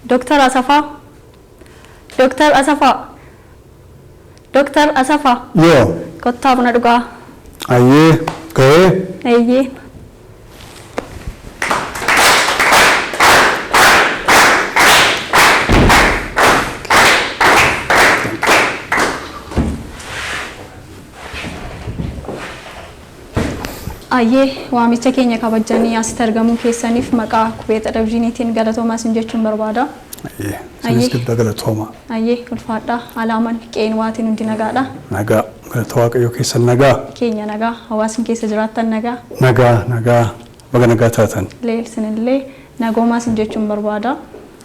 Dooktar Asafaa. Dooktar Asafaa. Dooktar Asafaa. Yoo. Kottaa buna dhugaa. Ayyee ga'ee. Eeyyee. Ayyee, waamicha keenya kabajanii asitti argamuu keessaniif maqaa Qubee Televizyiiniitiin galatoomaa isin jechuun barbaada. Ayyee. Isinis guddaa galatooma. Ayyee, ulfaadhaa. Alaaman qe'een waatiin hundi nagaadha. Nagaa, galata Waaqayyoo. Keessan nagaa? Keenya nagaa, hawaasni keessa jiraattan nagaa? Nagaa, nagaa, baga nagaa taatan. Isinillee nagoomaa isin jechuun barbaada.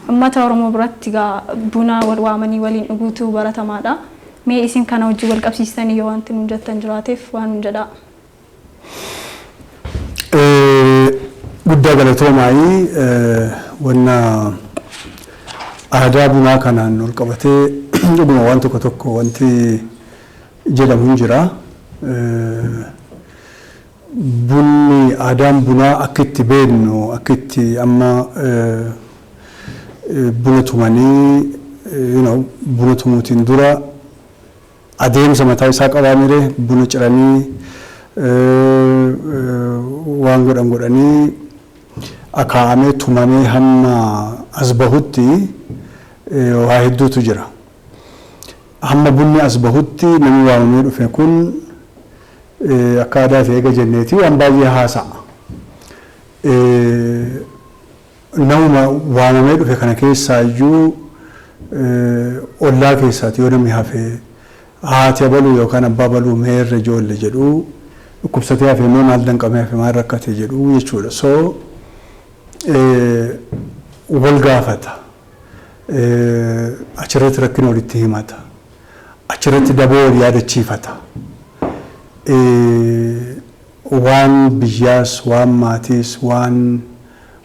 Uummata Oromoo biratti egaa buna wal waamanii waliin dhuguutu baratamaadha. Mee isin kana wajjin wal qabsiistanii yoo wanti nuun jettan jiraateef waan nuun jedhaa. Guddaa galatoomaayii. Wanna aadaa bunaa kanaan ol qabatee dhuguma waan tokko tokko wanti jedhamu hin jira. Bunni, aadaan bunaa akka itti beeknu, akka itti amma buna tumanii, buna tumuutiin dura adeemsa mataa isaa qabaa mire, buna ciranii, waan godhan godhanii, akaa'amee, tumamee hamma as bahutti waa hedduutu jira. Hamma bunni as bahutti namni waamamee dhufe kun akka aadaa ta'e eega jenneeti waan baay'ee haasa'a. Namuma waamamee dhufe kana keessaa iyyuu ollaa keessaati yoo namni hafe, haati abaluu yookaan abbaa baluu meerre ijoollee jedhu, dhukkubsatee hafe immoo maal danqamee hafe, maal rakkate jedhu jechuudha. So wal gaafata. Achirratti rakkina walitti himata. Achirratti daboo wal yaadachiifata. Waan biyyaas, waan maatiis, waan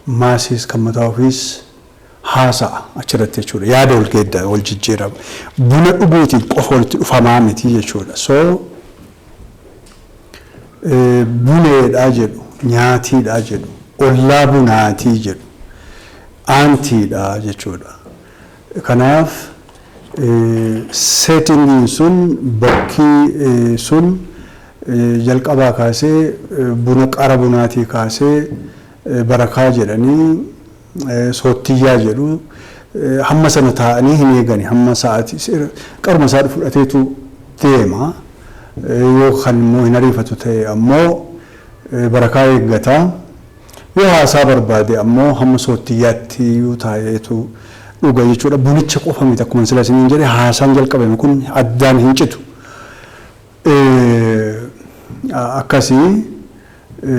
maasiis, kan mataa ofiis haasa'a achirratti jechuudha. Yaada wal geedda wal jijjiirama. Buna dhuguutiin qofa walitti dhufamaa miti jechuudha. So buneedhaa jedhu, nyaatiidhaa jedhu, ollaa bunaatii jedhu, aantiidha jechuudha. Kanaaf settingiin sun, bakki sun jalqabaa kaasee, buna qara bunaatii kaasee, barakaa jedhanii, soottiyyaa jedhu, hamma sana taa'anii hin eegani, hamma sa'aatii qaruma isaa fudhateetu deema. Yoo kan immoo hin ariifatu ta'e ammoo barakaa eeggata. Yoo haasaa barbaade ammoo hamma soottiyyaatti iyyuu taa'eetu dhuga jechuudha. Bunicha qofa miti, akkuma sila isiniin jedhe, haasaan jalqabame kun addaan hin citu. Akkasii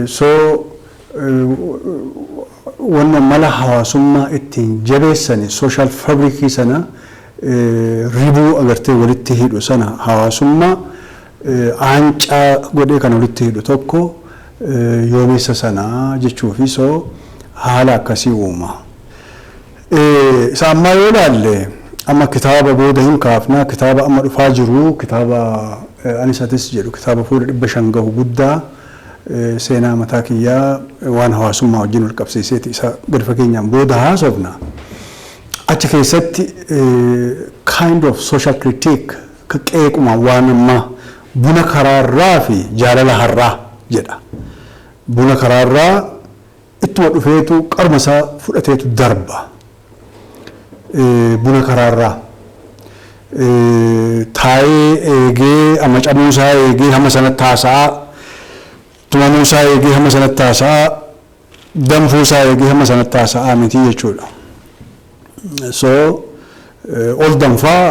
so wanna mala hawaasummaa ittiin jabeessani, social fabricii sana, ribuu agartee walitti hidhu sana, hawaasummaa aancaa godhee kan walitti hidhu tokko yoomessa sanaa jechuufi, so haala akkasii uuma. Isa ammaa yoo ilaalle, amma kitaaba booda hin kaafna, kitaaba amma dhufaa jiru, kitaaba Anisatis jedhu, kitaaba fuula 500 gahu guddaa, seenaa mataa kiyyaa waan hawaasummaa wajjin wal qabsiiseeti, isa gadi fageenyaan booda haasofna. Achi keessatti kind of social critique, qeequma waan ammaa, buna karaarraa fi jaalala har'aa jedha. Buna karaarraa ittuma dhufeetu qaruma isaa fudhateetu darba. Buna karaarraa taa'ee eegee, amma camuusaa eegee hamma sanatti haasa'aa, tumamuusaa eegee hamma sanatti haasa'aa, danfuusaa eegee hamma sanatti haasa'aa miti jechuudha. So ol danfaa,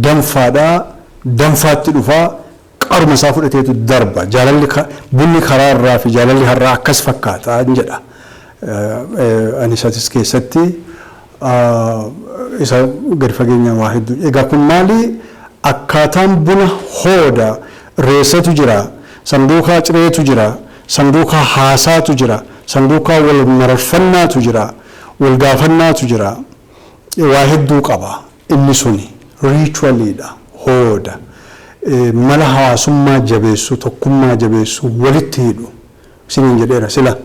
danfaadhaa, danfaatti dhufaa, qaruma isaa fudhateetu darba. Jaalalli, bunni karaarraa fi jaalalli har'aa akkas fakkaata jedha. Anisatis keessatti isa gadi fageenyaan waa hedduu. Egaa kun maali? Akkaataan buna hooda reessatu jira, sanduuqaa cireetu jira, sanduuqaa haasaatu jira, sanduuqaa wal mararfannaatu jira, wal gaafannaatu jira. Waa hedduu qaba inni suni ritualiidha, hooda. Mala hawaasummaa jabeessu, tokkummaa jabeessu, walitti hidhu. Isiniin jedheera sila.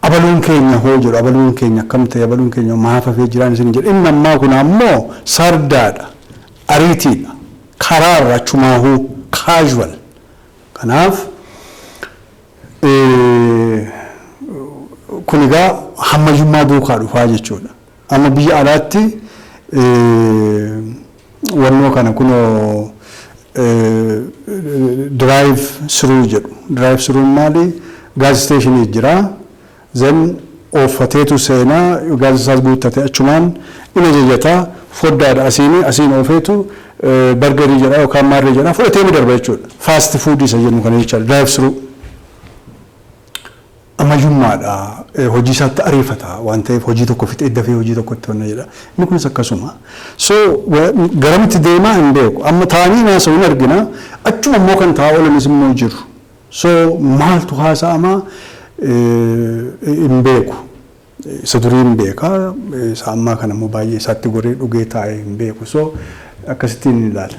Abaluun keenya hoo jedhu, abaluun keenya akkam ta'e, abaluun keenya maaf hafee jiraan isin jedhu. Inni ammaa kun ammoo sardaadha, ariitiidha, karaarra achumaahuu casual. Kanaaf kun egaa hammayyummaa duukaa dhufaa jechuudha. Amma biyya alaatti wannoo kana kunoo drive through jedhu. Drive through maali? Gas stationii jira. Then ooffateetu seenaa, gaazii isaas guuttatee achumaan in ajajataa, foddaadha asiin oofeetu burgerii jedha yookaan maarree jedha, fudhatee ni darba jechuudha. Fast food isa jennu kana jechaadha. Drive through. Ammayyummaadha. Hojii isaatti ariifata waan ta'eef hojii tokko fixee dafee hojii tokkotti wanna jedha. Inni kunis akkasuma. So garamitti deemaa hin beeku. Amma taa'anii haasa'u hin argina. Achuma immoo kan taa'aa oolanis immoo jiru. So maaltu haasa'amaa hin beeku. Isa durii hin beeka. Isa ammaa kana immoo baay'ee isaatti goree dhugee taa'ee hin beeku. So akkasittiin ilaala.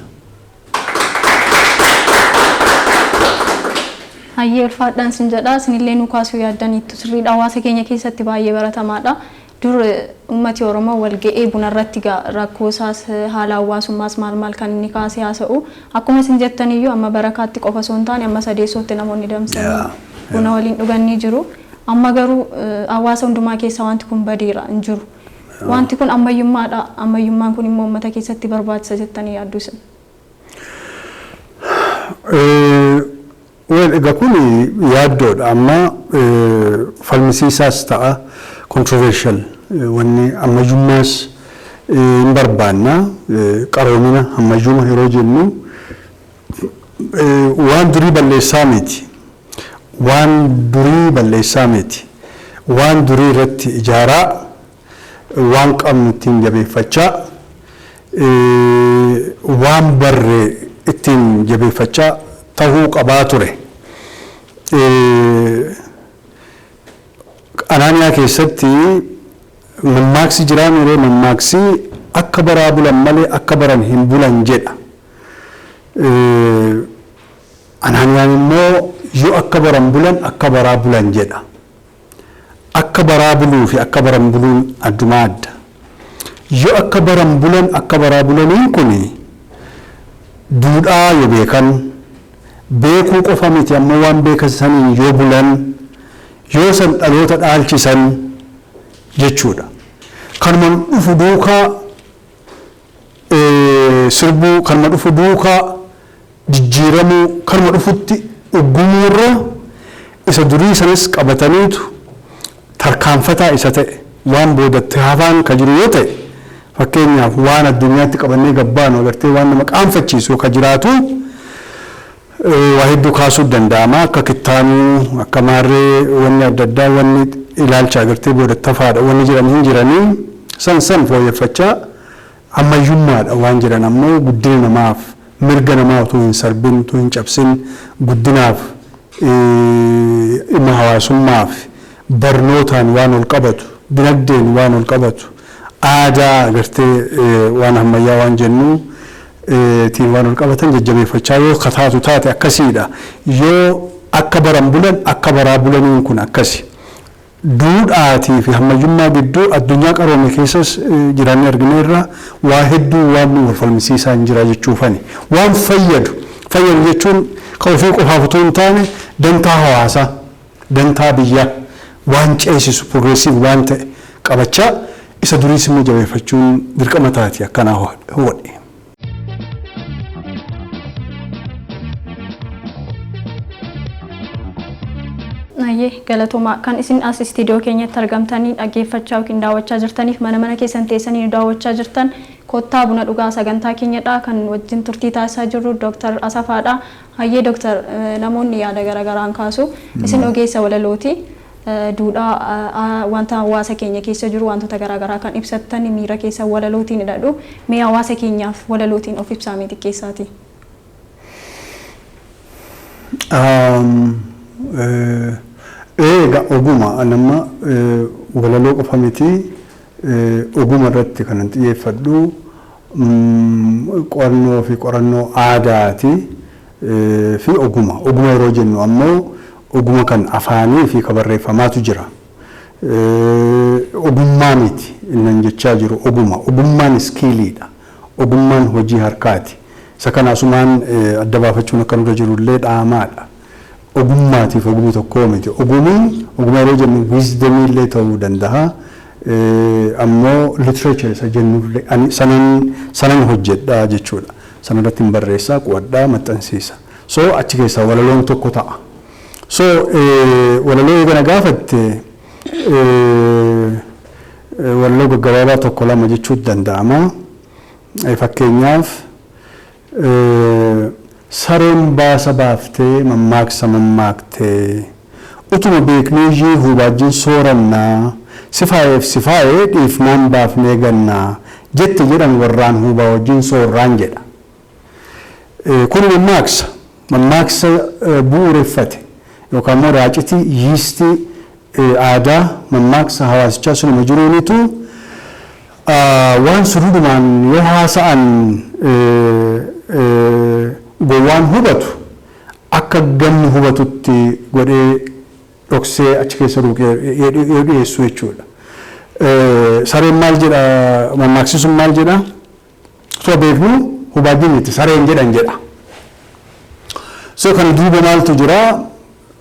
Hayyee, ulfaadhaan sin jedha. Isinillee nu kaasuu yaaddaniittu, sirriidha. Hawaasa keenya keessatti baay'ee baratamaadha. Dur uummati Oromoo wal ga'ee buna irratti rakkoo isaas, haala hawaasummaas, maal maal kan inni kaasee haasa'u. Akkuma isin jettaniyyuu amma Barakaatti qofa osoo hin taane amma Sadeessootti namoonni damsanii buna waliin dhuganii jiru. Amma garuu hawaasa hundumaa keessa wanti kun badeera, hin jiru. Wanti kun ammayyummaadha. Ammayyummaan kun immoo uummata keessatti barbaachisa jettanii yaaddu isin? Well, egaa kun yaaddoodha. Amma falmisiisaas ta'a, controversial. Wanni ammayyummaas hin barbaanna. Qaroomina, ammayyuma yeroo jennu waan durii balleessaa miti. Waan durii balleessaa miti. Waan durii irratti ijaaraa, waan qabnu ittiin jabeeffachaa, waan barree ittiin jabeeffachaa tahuu qabaa ture. Anaaniyaa keessatti mammaaksi jiraan yeroo mammaaksi "Akka baraa bulan malee akka baran hin bulan" jedha. Anaaniyaan immoo "Yoo akka baran bulan akka baraa bulan" jedha. Akka baraa buluu fi akka baran buluun addumaa adda. Yoo akka baran bulan akka baraa bulaniin kun duudhaa yoo beekan, beekuu qofa miti, ammoo waan beekan saniin yoo bulan, yoo san dhaloota dhaalchisan jechuudha. Kanuma dhufu duukaa sirbuu, kanuma dhufu duukaa jijjiiramuu, kanuma dhufutti uggumuurra isa durii sanas qabataniitu tarkaanfataa isa ta'e, waan boodatti hafaan ka jiru yoo ta'e, fakkeenyaaf waan addunyaatti qabannee gabbaanu agartee, waan nama qaanfachiisu ka jiraatu waa hedduu kaasuu danda'ama, akka kittaanuu, akka maarree, wanni adda addaa, wanni ilaalcha agartee boodatti hafaadha wanni jiran hin jiranii, san san fooyyeffachaa, ammayyummaadha waan jedhan ammoo guddina namaaf, mirga namaa utuu hin sarbin, utuu hin cabsin, guddinaaf, dhimma hawaasummaaf, barnootaan waan ol qabatu, dinagdeen waan ol qabatu, aadaa agartee waan ammayyaa waan jennu tiin waan ol qabatan jajjabeeffachaa yoo kataatu taate akkasiidha. Yoo akka baran bulan akka baraa bulaniin kun akkasi. Duudhaatii fi ammayyummaa gidduu addunyaa qaroome keessas jiraannee argineerra, waa hedduu waan nu wal falmisiisaa hin jira jechuufani. Waan fayyadu, fayyadu jechuun kan ofii qofaaf otoo hin taane dantaa hawaasaa, dantaa biyyaa waan ceesisu, progressive waan ta'e qabachaa, isa duriis immoo jabeeffachuun dirqama taati akkanaa hubadhe. Ayyee, galatoomaa. Kan isin as istiidiyoo keenyatti argamtanii dhaggeeffachaa yookiin daawwachaa jirtaniif mana mana keessan teessanii nu daawwachaa jirtan, Kottaa Buna Dhugaa sagantaa keenyadha. Kan wajjin turtii taasisaa jirru Dooktar Asafaadha. Hayyee Dooktar, namoonni yaada garaagaraan kaasu. Isin ogeessa walalooti. Duudhaa wanta hawaasa keenya keessa jiru, wantoota garaagaraa kan ibsattan miira keessa walalootiin hidhadhu. Mee hawaasa keenyaaf walalootiin of ibsaa mee xiqqeessaati. Egaa oguma nama walaloo qofa miti, oguma irratti kanan xiyyeeffadhu qo'annoo fi qorannoo aadaati fi oguma. Oguma yeroo jennu ammoo oguma kan afaanii fi kan barreeffamaatu jira. Ogummaa miti innan jechaa jiru, oguma. Ogummaan skilliidha. Ogummaan hojii harkaati. Isa kana asumaan adda baafachuun akka nurra jirullee dhaamaadha. Ogummaatiif ogummi tokkoo miti. Ogummi, ogummaa yeroo jennu wisdomii illee ta'uu danda'a. Ammoo literature isa jennullee ani sanan hojjedha jechuudha. Sanarratti hin barreessaa, qo'adhaa, maxxansiisa. So achi keessaa walaloon tokko ta'a. So walaloo eegana gaafatte, walaloo gaggabaabaa tokko lama jechuu danda'ama. Fakkeenyaaf, sareen baasa baaftee mammaaksa mammaaktee, utuma beeknuu hubaajjiin soorannaa, sifaayeef sifaayee dhiifnaan baafnee gannaa jette jedhan, warraan huubaa wajjin soorraan jedha. Kun mammaaksa bu'uureffate yookaan immoo raacitii yiistii aadaa mammaaksa hawaasichaa sunuma jiruunitu waan sududumaan yoo haasa'an gowwaan hubatu akka gamni hubatutti godhee dhoksee achi keessa ruuqee yoo dhiyeessu jechuudha. Sareen maal jedha? Mammaaksi sun maal jedha? Osoo beeknu hubaajjiin itti sareen jedhan jedha. So kana duuba maaltu jira?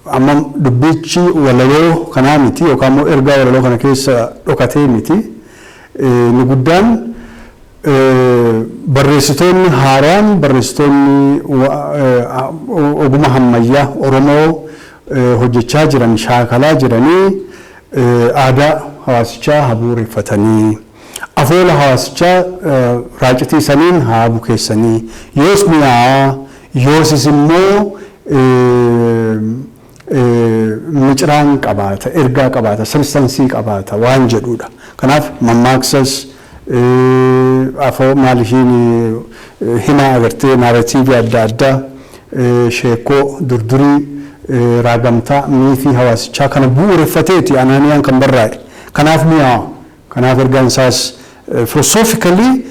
Amma dubbichi walaloo kanaa miti, yookaan immoo ergaa walaloo kana keessa dhokatee miti. Inni guddaan, barreessitoonni haaraan, barreessitoonni oguma ammayyaa Oromoo hojjechaa jiran, shaakalaa jiranii, aadaa hawaasichaa haa bu'uureffatanii, afoola hawaasichaa raacitii saniin haa bukeessanii, yoos mi'aawaa, yoosis immoo miciraan qabaata, ergaa qabaata, substance qabaata waan jedhudha. Kanaaf mammaaksas, afoo maal ishiin, hima agartee, narrative adda addaa, sheekoo durdurii, raagamtaa, myth hawaasichaa kana bu'uureffateeti Anaaniyaan kan barraa'e. Kanaaf mi'aawa. Kanaaf ergaan isaas philosophically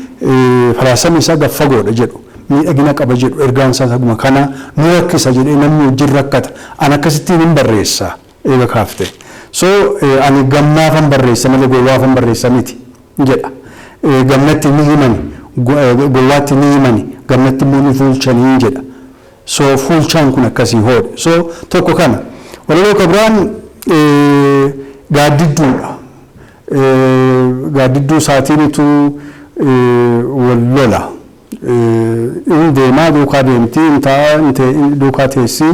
falaasamni isaa gad fagoodha jedhu. Miidhagina qaba jedhu. Ergaan isaas akkuma kana nu rakkisa jedhee namni wajjin rakkata. An akkasittiin hin barreessa eega kaafte. So ani gamnaafan barreessa malee gowwaafan barreessa miti jedha. Gamnatti ni himani, gowwaatti ni himani, gamnatti immoo ni fuulchanii jedha. So fuulchaan kun akkasii hoodhe. So tokko kana. Walaloo kabiraan gaaddidduudha. Gaaddidduu isaatiinitu wal lola. Inni deemaa duukaa deemti, hin taa'aa duukaa teessi,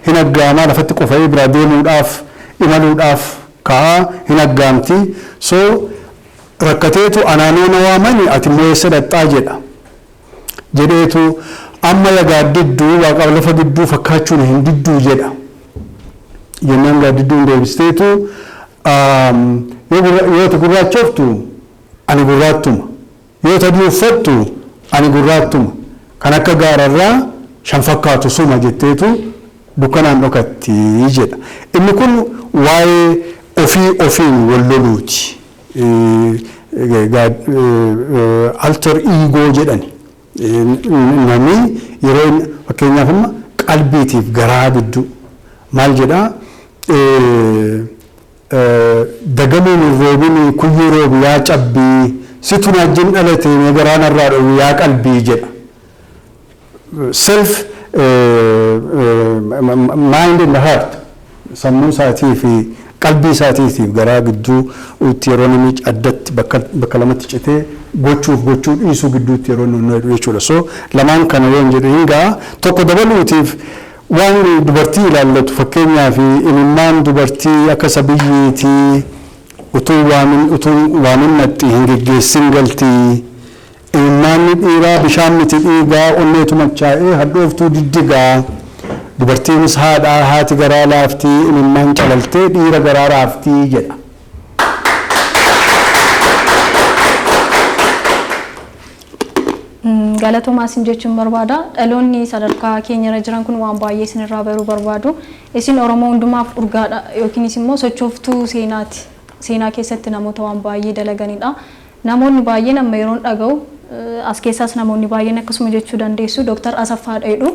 hin aggaamaa lafatti qofa'ee biraa deemuudhaaf, imaluudhaaf ka'aa, hin aggaamti. So rakkateetu anaanoo na waamani, ati immoo eessa dhaqxaa jedha. Jedheetu, amma ya gaaddidduu, waaqaaf lafa gidduu fakkaachuun hin didduu jedha. Jennaan gaaddidduun deebisteetu, yoo ati gurraachoftu ani gurraattuma, yoo adii uffattu ani gurraattuma, kan akka gaararraa shan fakkaatu suma jetteetu dukkanaan dhokatti jedha. Inni kun waa'ee ofii ofiin wal loluuti. Alter ego jedhani. Namni yeroo, fakkeenyaaf, amma qalbiitiif garaa gidduu maal jedhaa? Dagamuun hin roobin, kuyyuu roobi yaa cabbii, situ wajjin dhalate, mee garaa narraa dhoowwi yaa qalbii jedha. Self mind and heart, sammuu isaatii fi qalbii isaatiitiif garaa gidduutti yeroo namni addatti bakka lamatti citee gochuuf gochuu dhiisuu gidduutti yeroo inni jedhu jechuudha. So lamaan kana yoo hin jedhu hin ga'a. Tokko dabaluutiif, waan dubartii ilaallatu, fakkeenyaaf, imimmaan dubartii akka sabiyyiitii utuu waamin naqxi hin geggeessin galtii. Imimmaanni dhiiraa bishaan miti dhiigaa, onneetu machaa'ee hadhooftuu diddigaa. Dubartiinis haadhaa, haati garaa laaftii, imimmaan calaltee dhiira garaa raaftii jedha. Galatoomaa isin jechuun barbaada. Dhaloonni sadarkaa keenyarra jiran kun waan baay'ee isinirraa baruu barbaadu. Isin Oromoo hundumaaf urgaadha yookiinis immoo sochooftuu seenaati. Seenaa keessatti namoota waan baay'ee dalaganidha. Namoonni baay'een amma yeroon dhaga'u, as keessaas namoonni baay'een akkasuma jechuu dandeessu, Dooktar Asaffaadha jedhu.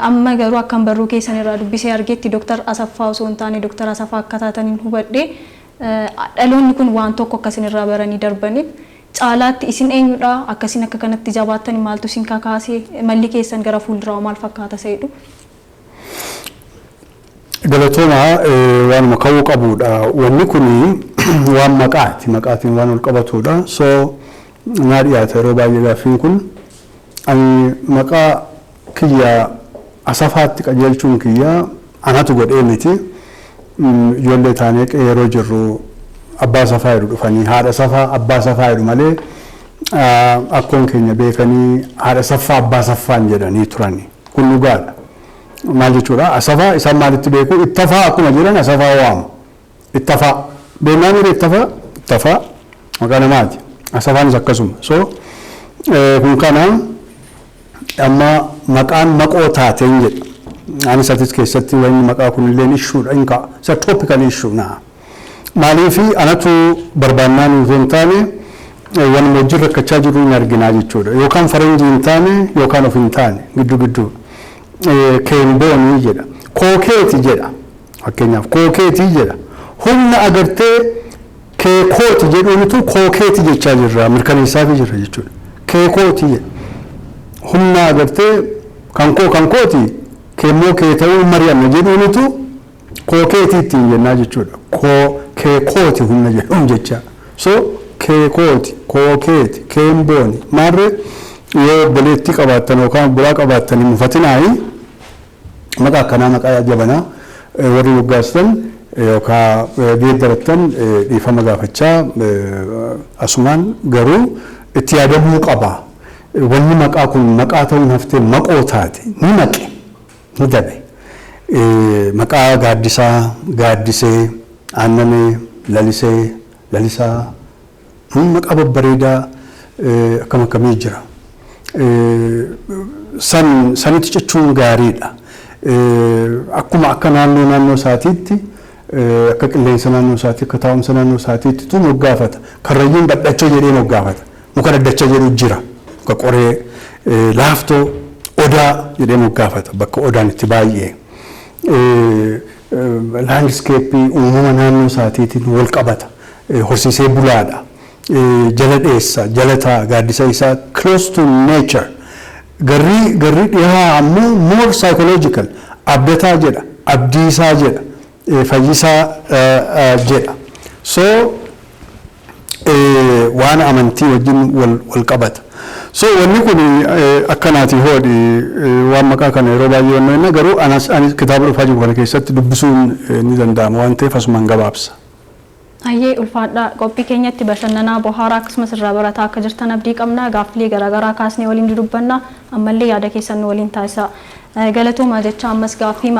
Amma garuu akkan barruu keessan irraa dubbisee argetti, Dooktar Asaffaa osoo hin taane Dooktar Asaffaa akka taataniin hubadhe. Dhaloonni kun waan tokko akkasin irraa baranii darbaniif caalaatti isin eenyudha, akkasin akka kanatti jabaattani, maaltu isin kakaase, malli keessan gara fuulduraa maal fakkaata seedhu? Galatoomaa, waanuma ka'uu qabudha. Wanni kun waan maqaati. Maqaatiin waan ol qabatudha. So naa dhiyaata yeroo baay'ee gaaffiin kun. Ani maqaa kiyya Asafaatti qajeelchuun kiyya anatu godhee miti. Ijoollee taanee yeroo jirru abbaa safaa jedhu dhufanii, haadha safaa, abbaa safaa jedhu malee akkoon keenya beekanii haadha saffaa, abbaa saffaan jedhanii turani. Kun dhugaadha. Maal jechuudha? Asafaa isaan maalitti beeku? Ittafaa akkuma jedhan Asafaa waamu. Ittafaa. Beeknaan yeroo ittafaa, ittafaa maqaa namaati. Asafaanis akkasuma. So kun kana amma maqaan maqoo taateen jedha. Anis atis keessatti wanni maqaa kunillee issue dha hin ka'a. Isa topical issue naa. Maaliifi anatu barbaannaan utuu hin taane wanuma wajjin rakkachaa jirru hin arginaa jechuudha. Yookaan faranjii hin taane yookaan of hin taane gidduu gidduu. Keenboonii jedha. Kookeeti jedha. Fakkeenyaaf kookeetii jedha. Humna agartee keekooti jedhuunitu kookeeti jechaa jirra, mirkaneessaafii jirra jechuudha. Keekooti jedha. Humna agartee kan koo kan kooti keemmoo kee ta'uu mari'anna jedhuunitu kookeetii ittiin jennaa jechuudha. Koo keekooti humna jedhuun jecha. So keekooti, kookeeti, keenbooni maarree yoo obboleettii qabaattan yookaan obbolaa qabaattan hin mufatinaayi, maqaa akkanaa maqaa jabanaa warri moggaastan yookaan geeddarattan dhiifama gaafachaa, asumaan garuu itti yaadamuu qaba. Wanni maqaa kun maqaa ta'uun haftee maqoo taate, ni maqe, ni dabe. Maqaa Gaaddisaa, Gaaddisee, Aannanee, Lalisee, Lalisaa, maqaa babbareedaa akkam akkamii jira. San sanitti cichuun gaariidha. Akkuma akka naannoo naannoo isaatiitti, akka qilleensa naannoo isaatii, akka taa'umsa naannoo isaatiitti tu moggaafata. Karrayyuun dhadhachoo jedhee moggaafata. Muka dhaddacha jedhu jira. Muka qoree laaftoo odaa jedhee moggaafata bakka odaan itti baay'ee. Landscape uumama naannoo isaatiitiin wal qabata. Horsiisee bulaadha. Jala dheessa, jala taa'a, gaaddisa isaa, close to nature. Garri dhihaa ammoo more psychological. Abdataa jedha, Abdiisaa jedha, Fayyisaa jedha. So waan amantii wajjin wal qabata. So wanni kun akkanaati hoodhi waan maqaa kana yeroo baay'ee wanna inni garuu anas anis kitaaba dhufaa jiru kana keessatti dubbisuun ni danda'ama waan ta'eef asumaan gabaabsa. Hayyee, ulfaadhaa. Qophii keenyatti bashannanaa, bohaaraa akkasumas irraa barataa akka jirtan abdii qabna. Gaaffilee garaagaraa kaasnee waliin dudubbanna. Ammallee yaada keessan nu waliin taasisa. Galatoomaa jecha, ammas gaaffii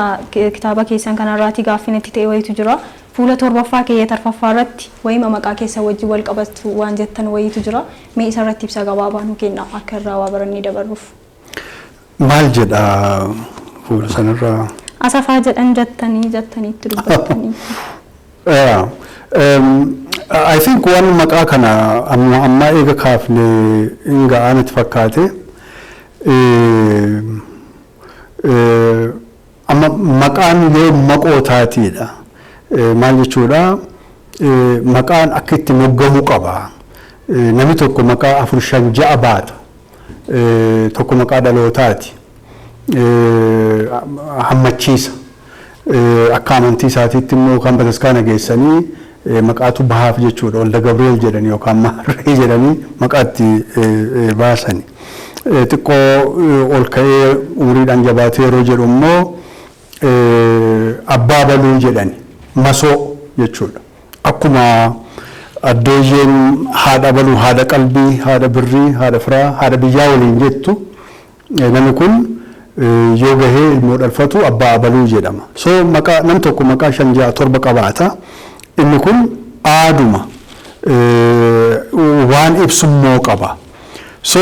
kitaaba keessan kanarraatii gaaffiin itti ta'e wayitu jira. Fuula torbaffaa keeyyata arfaffaa irratti wayima maqaa keessan wajjin wal qabatu waan jettan wayitu jira. Mee isarratti ibsa gabaabaa nu kenna akka irraa waa barannee dabarruuf. Maal jedha fuula sanarraa? Asafaa jedhan jettanii jettaniitti dubbattanii. Yeah. I think waan maqaa kana amma ammaa eega kaafne hin ga'aa natti fakkaate. Amma maqaan yoo maqoo taatiidha. Maal jechuudha? Maqaan akka itti moggamuu qaba. Namni tokko maqaa afur, shan, ja'a baata. Tokko maqaa dhalootaati. Hammachiisa. Akka amantii isaatiitti immoo kan bataskaana geessanii maqaatu bahaaf jechuudha. Walda Gabriel jedhanii yookaan Maarree jedhanii maqaatti baasani. Xiqqoo ol ka'ee umuriidhaan jabaatee yeroo jedhu immoo abbaa baluu jedhani, masoo jechuudha. Akkuma addooyyeen haadha baluu, haadha qalbii, haadha birrii, haadha firaa, haadha biyyaa waliin jettu, namni kun yoo gahee ilmoo dhalfatu abbaa abaluu jedhama. So maqaa nam tokko maqaa shan, ja'a, torba qabaata. Inni kun aaduma waan ibsummoo qaba. So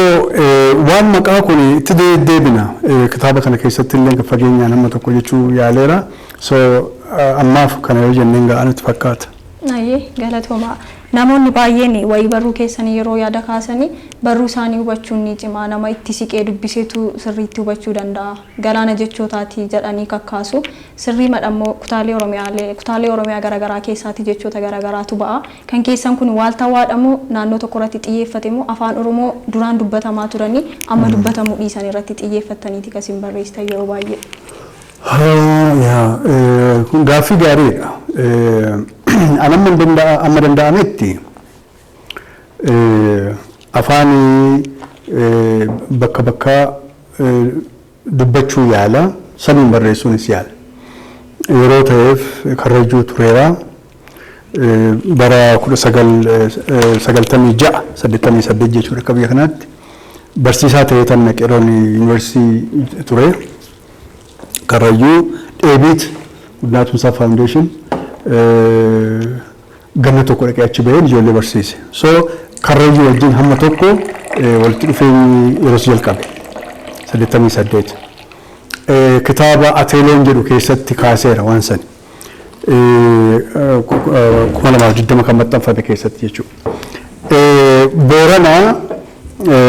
waan maqaa kun itti deddeebina, kitaaba kana keessatti illee fageenyaan nama tokko jechuu yaaleera. So ammaaf kana yoo jenneen ga'aa natti fakkaata. Ayyee, galatoomaa. Namoonni baay'een wayii barruu keessanii yeroo yaada kaasanii barruu isaanii hubachuun ni cimaa, nama itti siqee dubbiseetu sirriitti hubachuu danda'a. Galaana jechootaati jedhanii kakkaasu. Sirrii madhammoo kutaalee Oromiyaalee kutaalee Oromiyaa garaagaraa keessaati jechoota garaagaraatu ba'a. Kan keessan kun waaltawaadha moo naannoo tokko irratti xiyyeeffate moo afaan Oromoo duraan dubbatamaa turanii amma dubbatamuu dhiisan irratti xiyyeeffattaniiti kan isin barreessitan yeroo baay'ee? Kun gaaffii gaariidha. An amma danda'ametti afaan bakka bakkaa dubbachuu yaala, saniin barreessuunis yaala. Yeroo ta'eef Karrayyuu tureera. Bara 1996, 88 jechuudha akka biyya kanaatti, barsiisaa ta'ee tan Naqeroon yuunivarsiitii ture. Karrayyuu dheebiit Guddinaa Tumsaa Foundation ganna tokko dhaqee achi baheen ijoollee barsiise. So Karrayyuu wajjin hamma tokko walitti dhufeenyi yeroo jalqabe 88. Kitaaba Ateeloon jedhu keessatti kaaseera waan sani. 2020 kan maxxanfame keessatti jechuudha. Booranaa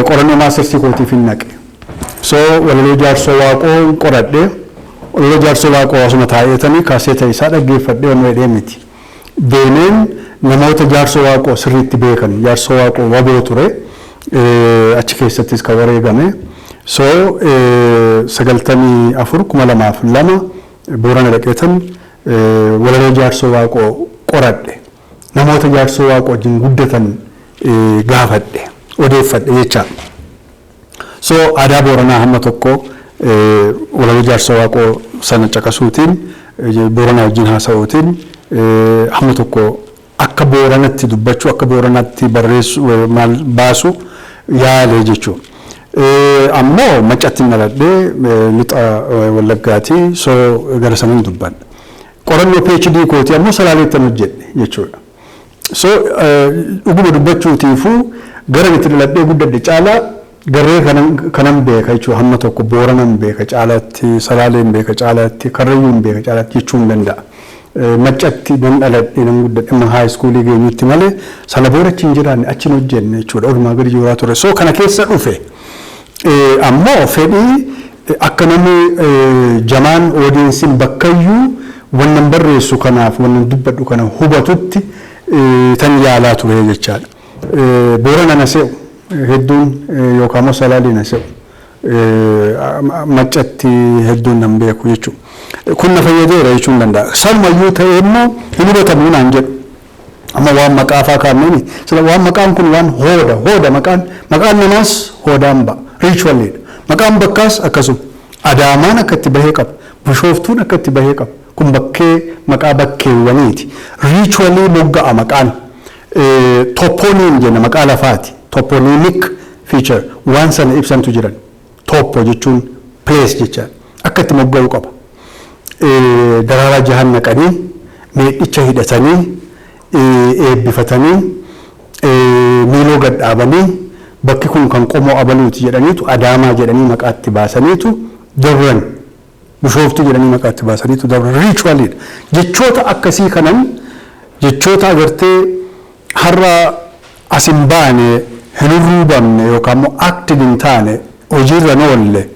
qorannoo maastersii kootiif hin naqe. So walaloo Jaarsoo Waaqoo qoradhee, walaloo Jaarsoo Waaqoo asuma taa'eetanii kaaseeta isaa dhaggeeffadhee waan jedhee miti. Deemeen namoota Jaarsoo Waaqoo sirriitti beekan, Jaarsoo Waaqoo waboo ture, achi keessattis kan wareegame. So 94, 2002 Boorana dhaqeetan walaloo Jaarsoo Waaqoo qoradhe. Namoota Jaarsoo Waaqoo wajjin guddatan gaafadhe, odeeffadhe jecha. So aadaa Booranaa hamma tokko walaloo Jaarsoo Waaqoo sana caqasuutiin, Booranaa wajjin haasa'uutiin, hamma tokko akka Booranatti dubbachuu, akka Booranatti barreessu, maal baasu yaale jechuudha. Ammoo Maccatti dhaladhee, lixa Wallaggaati, so gara sanaan dubbadha. Qorannoo PhD kootii ammoo Salaaleettan hojjedhe jechuudha. So dhuguma dubbachuutiifuu gara itti dhaladhee guddadhe caalaa garee kanan beeka jechuudha. Hamma tokko Booranan beeka caalaatti, Salaaleen beeka caalaatti, Karrayyuun beeka caalaatti jechuu hin danda'a. Maccatti nan dhaladhe, nan guddadhe amma high schoolii geenyutti malee sana booda achi hin jiraanne, achi hin hojjenne jechuudha. Olumaa gadi jooraa ture. So kana keessa dhufe. Ammoo fedhii akka namni jamaan audienceiin bakkayyuu wannan barreessu kanaaf wannan dubbadhu kana hubatutti tan yaalaa ture jechaadha. Boorana na se'u hedduun yookaan immoo Salaalee na se'u. Maccatti hedduun nan beeku jechuudha. Kun na fayyadeera jechuun danda'a. Sanumayyuu ta'ee immoo hin hubatamuu naan jedhu. Amma waan maqaa faa kaa'amneeni. Sila waan maqaan kun waan hooda hooda, maqaan namaas hoodaan ba'a. Ritualiidha. Maqaan bakkaas akkasuma. Adaamaan akka itti bahee qaba. Bishooftuun akka itti bahee qaba. Kun bakkee maqaa bakkeewwaniiti. Ritualii mogga'a maqaan. Toponym jenna, maqaa lafaati. Toponymic feature waan sana ibsantu jiran. Topo jechuun place jechaadha. Akka itti mogga'uu qaba. Daraaraa jahan naqanii, meedhicha hidhatanii, eebbifatanii, miiloo gad dhaabanii, bakki kun kan qomoo abaluuti jedhaniitu Adaamaa jedhanii maqaatti baasaniitu dabran. Bishooftuu jedhanii maqaatti baasaniitu dabran. Ritualiidha. Jechoota akkasii kanan, jechoota agartee har'a as hin baane, hin hurruubamne yookaan immoo active hin taane, hojiirra hin oolle,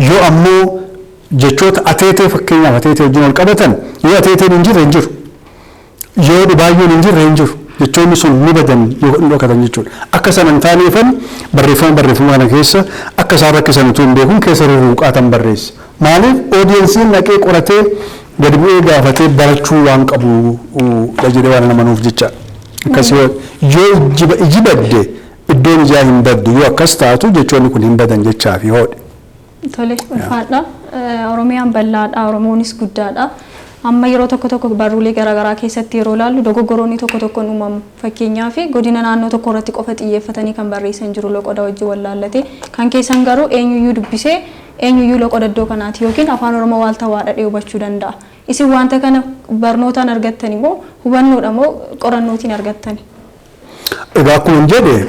yoo ammoo jechoota ateetee, fakkeenyaaf ateetee wajjin wal qabatan, yoo ateeteen hin jirre hin jiru. Yoo dhibaayyoon hin jirre hin jiru. Jechoonni sun ni badan yoo hin dhokatan jechuudha. Akka sana hin taaneefan barreeffama kana keessa akka isaan rakkisan utuu hin beekun keessa rurruuqaatan barreessa. Maaliif? Audienceiin dhaqee qoratee, gadi bu'ee gaafatee barachuu waan qabu dha jedhee waan amanuuf jecha. Akkas yoo iji badde iddoon ijaa hin baddu, yoo akkas taatu jechoonni kun hin badan jechaa fi hoodhe. Tole, ulfaadha. Oromiyaan bal'aadha, Oromoonis guddaadha. Amma yeroo tokko tokko barruulee garaagaraa keessatti yeroo ilaallu dogoggoroonni tokko tokko ni uumamu. Fakkeenyaaf godina naannoo tokko irratti qofa xiyyeeffatanii kan barreessan jiru, loqoda wajjin wallaallatee. Kan keessan garuu eenyuyyuu dubbisee eenyuyyuu loqoda iddoo kanaati yookiin afaan Oromoo waaltawaadha dhee hubachuu danda'a. Isin wanta kana barnootaan argattani moo hubannoodha moo qorannootiin argattani? Egaa akkuma jedhe,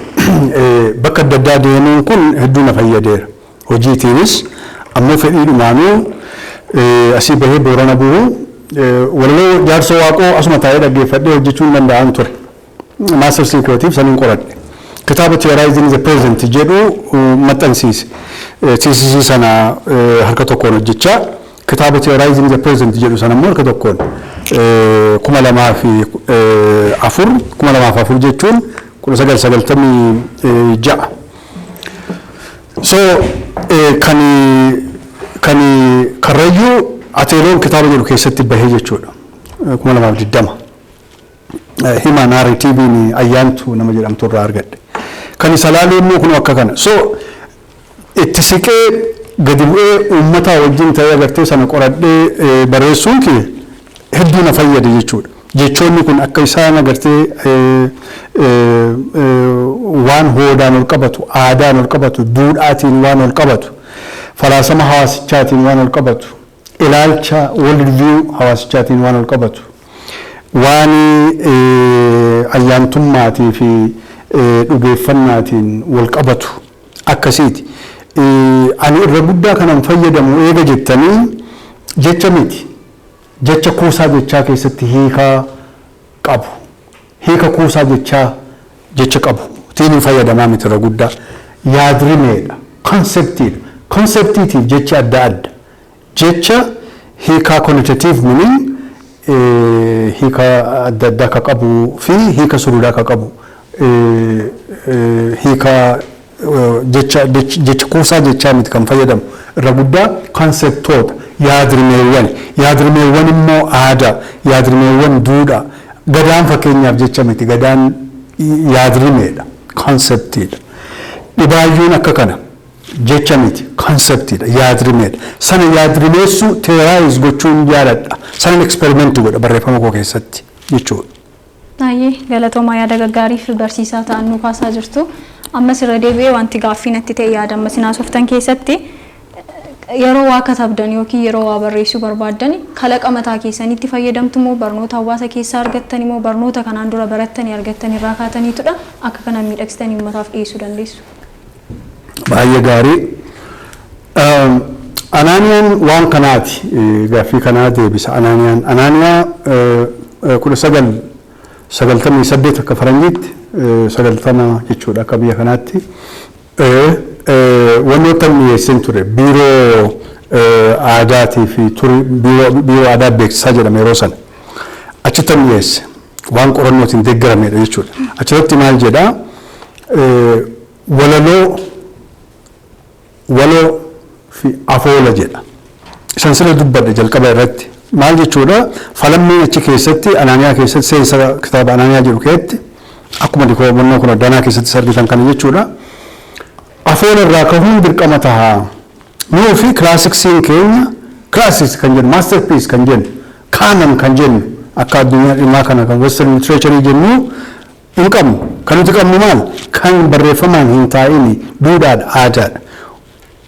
bakka adda addaa deemuun kun hedduu na fayyadeera. Hojiitiinis ammoo fedhiidhumaanuu asii bahee Boorana bu'uu, walaloo Jaarsoo Waaqoo asuma taa'ee dhaggeeffadhee hojjechuu hin danda'an ture. Mastersii kootiif saniin qoradhe. Kitaaba Theorizing the Present jedhu maxxansiise. Thesisii sana harka tokkoon hojjechaa, kitaaba Theorizing the Present jedhu sana immoo harka tokkoon, 2004, 2004 jechuun 1996. So kan Karrayyuu Ateeloon kitaaba jedhu keessatti bahee jechuudha. 2020. Hima narrativeiin Ayyaantu nama jedhamtu irraa argadhe. Kan isa laaluu immoo kun akka kana. So itti siqee, gadi bu'ee, uummata wajjin ta'ee agartee sana qoradhee barreessuun kee hedduu na fayyade jechuudha. Jechoonni kun akka isaan agartee waan hoodaan ol qabatu, aadaan ol qabatu, duudhaatiin waan ol qabatu, falaasama hawaasichaatiin waan ol qabatu, ilaalcha world view hawaasichaatiin waan ol qabatu, waan ayyaantummaatii fi dhugeeffannaatiin wal qabatu akkasiiti. Ani irra guddaa kanan fayyadamu eega jettanii jecha miti. Jecha kuusaa jechaa keessatti hiikaa qabu. Hiika kuusaa jechaa jecha qabu. Tiin fayyadamaa miti irra guddaa. Yaadrimeedha. Conceptiidha. Conceptiitiif jechi adda adda. Jecha hiikaa connotative meaning, hiika adda addaa ka qabuu fi hiika suruudaa ka qabu. Hiika jecha kuusaa jechaa miti kan fayyadamu. Irra guddaa conceptoota, yaadrimeewwan. Yaadrimeewwan immoo aadaa, yaadrimeewwan duudhaa. Gadaan fakkeenyaaf jecha miti, gadaan yaadrimeedha, conceptiidha. Dhibaayyuun akka kana jecha miti, conceptiidha, yaadrimeedha. Sana yaadrimeessuu, theorize gochuun jaaladha. Sanan experiment godha barreeffama koo keessatti jechuudha. Baay'ee galatoomaa, yaada gaggaarii fi barsiisaa ta'an nu kaasaa jirtu. Ammas irra deebi'ee wanti gaaffii natti ta'e, yaada ammas haasoftan keessatti, yeroo waa katabdan yookiin yeroo waa barreessuu barbaaddan kalaqa mataa keessanitti fayyadamtu moo barnoota hawaasa keessaa argattan moo barnoota kanaan dura barattanii argattan irraa kaataniitudha akka kanaan miidhagsitanii uummataaf dhiyeessuu dandeessu? Baay'ee gaarii. Anaaniyaan waan kanaati, gaaffii kanaa deebisa Anaaniyaan. Anaaniyaa 1998 akka faranjiitti, 90 jechuudha akka biyya kanaatti. Wantoota dhiyeessin ture biiroo aadaatii fi biiroo aadaa beeksisaa jedhama yeroo sana. Achitti dhiyeesse, waan qorannootiin deeggaramedha jechuudha. Achirratti maal jedhaa? Walaloo, waloo fi afoola jedha. Isan sila dubbadhe jalqaba irratti. Maal jechuudha? Falammiin achi keessatti, Anaaniyaa keessatti, seensa kitaaba Anaaniyaa jedhu keessatti, akkuma dikoobannoo kun addanaa keessatti argitan kana jechuudha. Afoola irraa kahuun dirqama tahaa. Nuu fi classicsiin keenya, classics kan jennu, masterpiece kan jennu, canon kan jennu, akka addunyaa dhimmaa kana kan western literature jennu hin qabnu. Kan nuti qabnu maal? Kan barreeffamaan hin taa'ini duudhaadha, aadaadha.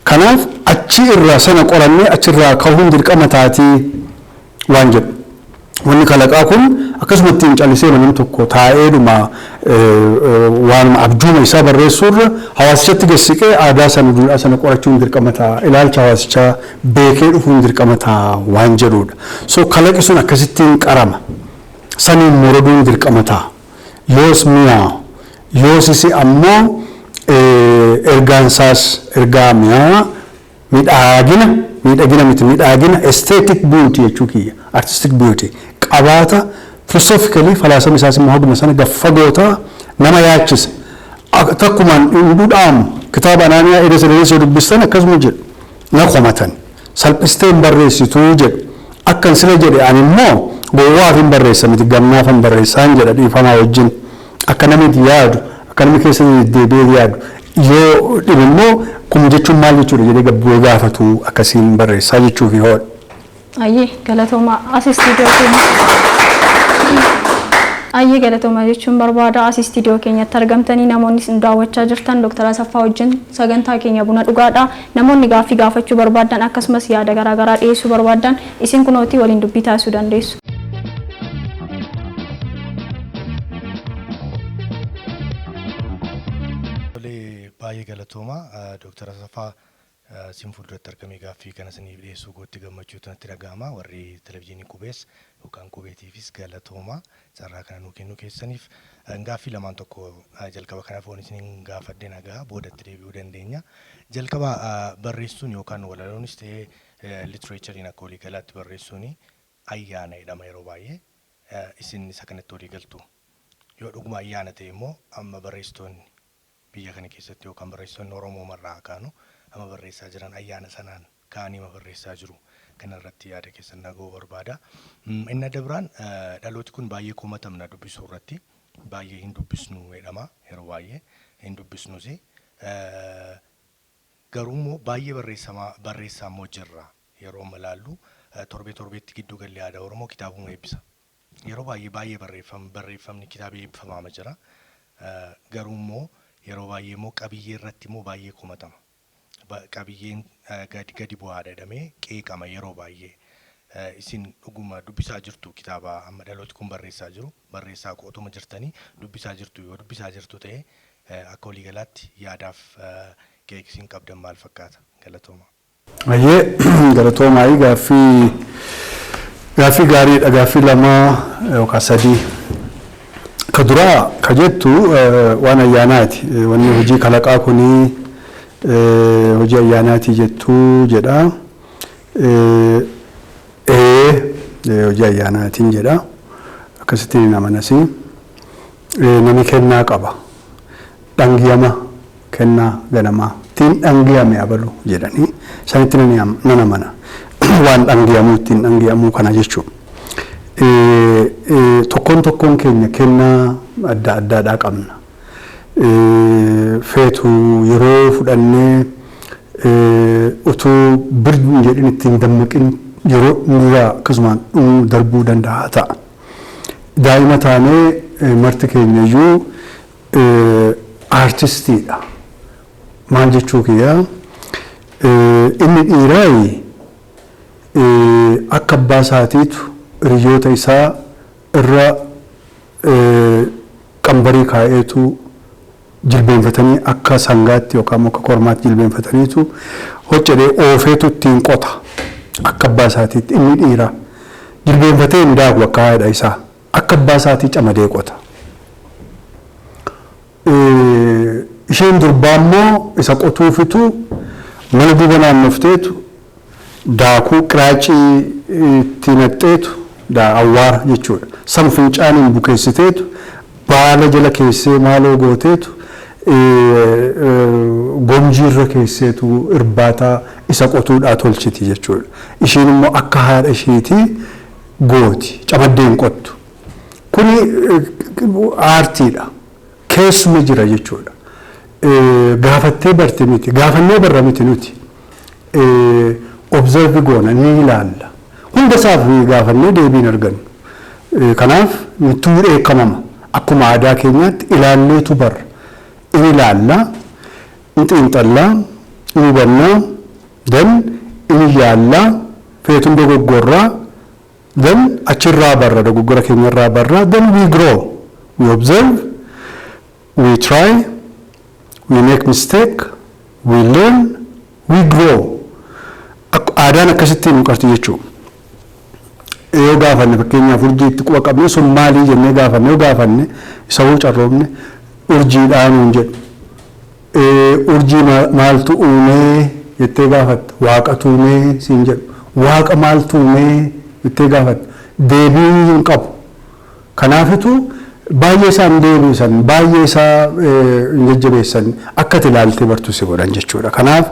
Kanaaf achi irraa sana qorannee achirraa kahuun dirqama taatii waan jedhu. Wanni kalaqaa kun akkasumatti hin callisee namni tokko taa'eedhuma waanuma abjuuma isaa barreessuurra hawaasichatti gessiqee aadaa sana, duudhaa sana qorachuun dirqama ta'a. Ilaalcha hawaasichaa beekee dhufuun dirqama ta'a waan jedhudha. So kalaqi sun akkasittiin qarama. Saniin moroduun dirqama ta'a. Yoos mi'aawu. Yoosis ammoo ergaan isaas ergaa mi'aa, miidhagina, miidhagina miti, miidhagina, aesthetic beauty jechuu kiyya, artistic beauty qabaata. Philosophically falaasama isaas immoo haguma sana gaffagoota nama yaachisa. Takkumaan hin dhudhaamu. Kitaaba Anaaniyaa edesa dheessoo dubbistan akkasuma jedhu, na komatan, salphistee hin barreessituu jedhu. Akkan sila jedhe, ani immoo gowwaaf hin barreessa miti, gamnaaf hin barreessaan jedha dhiifamaa wajjin. Akka namni yaadu, akka namni keessa deddeebi'ee yaadu, yoo dhibe immoo kun jechuun maal jechuudha jedhee gabbee gaafatu, akkasiin barreessaa jechuufi hoodha. Ayyee galatoomaa, as istiidiyoo keenya. Ayyee galatoomaa jechuun barbaada, as istiidiyoo keenyatti argamtanii namoonni isin daawwachaa jirtan Dr. Asaffaa wajjin sagantaa keenya buna dhugaadha. Namoonni gaaffii gaafachuu barbaadan, akkasumas yaada garaagaraa dhiyeessuu barbaadan, isin kunootii waliin dubbii taasisuu dandeessu. Tolee, baay'ee galatooma. Dooktar Asaffaa, isin fuulduratti argamee gaaffii kana isiniif dhiyeessuu kootti gammachuutu natti dhaga'ama. Warri televizyiinii Qubees Yookaan qubeetiifis galatooma carraa kana nuu kennuu keessaniif. Gaaffii lamaan tokko jalqaba kanaaf waan isin gaafadhe nagaa boodatti deebi'uu dandeenya. Jalqaba, barreessuun yookaan walaloonis ta'ee literatureiin akka waliigalaatti barreessuun ayyaana jedhama yeroo baay'ee. Isin isa kanatti walii galtu? Yoo dhuguma ayyaana ta'e immoo, amma barreessitoonni biyya kana keessatti yookaan barreessitoonni Oromoo marraa kaanu amma barreessaa jiran ayyaana sanaan ka'anii ma barreessaa jiru? Kana irratti yaada keessan dhaga'uu barbaada. Inni adda biraan, dhalooti kun baay'ee komatamna, dubbisuu irratti baay'ee hin dubbisnu jedhama, yeroo baay'ee hin dubbisnus. Garuu immoo baay'ee barreessamaa barreessaa immoo jirra. Yeroo amma ilaallu, torbee torbeetti giddu galli aadaa Oromoo kitaabuma eebbisa. Yeroo baay'ee baay'ee barreeffamni kitaaba eebbifamaa jira. Garuu immoo yeroo baay'ee immoo qabiyyee irratti immoo baay'ee komatama. Qabiyyeen gadi bu'aadha jedhamee qeeqama yeroo baay'ee. Isin dhuguma dubbisaa jirtu kitaaba amma dhalooti kun barreessaa jiru? Barreessaa qootuma jirtanii dubbisaa jirtu? Yoo dubbisaa jirtu ta'e, akka waliigalaatti yaadaaf qeeqisiin qabdan maal fakkaata? Galatooma. Baay'ee galatoomaa. Gaaffii gaariidha, gaaffii lama yookaan sadii. Ka duraa ka jettu waan ayyaanaati. Wanni hojii kalaqaa kunii hojii ayyaanaati jettuu jedha. Ee, hojii ayyaanaatiin jedha. Akkasittiin hin amanasi. Nami kennaa qaba. Dhangiyama kennaa ganamaa. Ittiin dhangiyame abalu jedhanii sanitti nan amana. Waan dhangiyamuu, ittiin dhangiyamuu kana jechuudha. Tokkoon tokkoon keenya kennaa adda addaadhaa qabna. Feetu yeroo fudhannee utuu bir hin jedhin ittiin dammaqin yeroo nurraa akkasumaan dhumuu darbuu danda'a ta'a. Daa'ima taanee marti keenya iyyuu aartistiidha. Maal jechuu kiyyaa, inni dhiiraayi akka abbaa isaatiitu hiriyoota isaa irra qambarii kaa'eetu jilbeenfatanii, akka sangaatti yookaan akka kormaatti jilbeenfataniitu hojjedhee oofeetu ittiin qota. Akka abbaa isaatiitti inni dhiiraa jilbeenfatee hin daaku, akka haadha isaa, akka abbaa isaatii camadee qota. Isheen durbaa immoo isa qotuufitu mana duuba naannofteetu daakuu qiraacii itti naqxeetu, awwaara jechuudha. San fincaaniin bukeessiteetu baala jala keessee maaloo gooteetu gomjiirra keesseetu irbaata isa qotuudhaa tolchiti jechuudha. Isheen immoo akka haadha isheetii gooti, camaddee hin qottu. Kuni aartiidha. Keessuma jira jechuudha. Gaafattee barte miti, gaafannee barra miti nuti. Observe goona, ni ilaalla. Hunda isaaf gaafannee deebiin argannu. Kanaaf nutti dheekkamama. Akkuma aadaa keenyaatti ilaalleetu barra. In ilaalla, in xiinxallaa, in hubannaa, then in yaallaa, feetuun dogoggorraa, then achirraa barra, dogoggora keenyarraa barra, then we grow, we observe, we try, we make mistake, we learn, we grow. Aadaan akkasittiin nu qarti jechuudha. Yoo gaafanne, fakkeenyaaf urjiitti quba qabne sun maalii jennee gaafanne, yoo gaafanne isa hoo carroomne urjiidhaa nuun jedhu. Urjii maaltu uumee jettee gaafatta, waaqatu uumee siin jedhu. Waaqa maaltu uumee jettee gaafatta, deebii hin qabu. Kanaafitu baay'ee isaan deebisan, baay'ee isaa hin jajjabeessan, akka ati ilaaltee bartu si godhan jechuudha. Kanaaf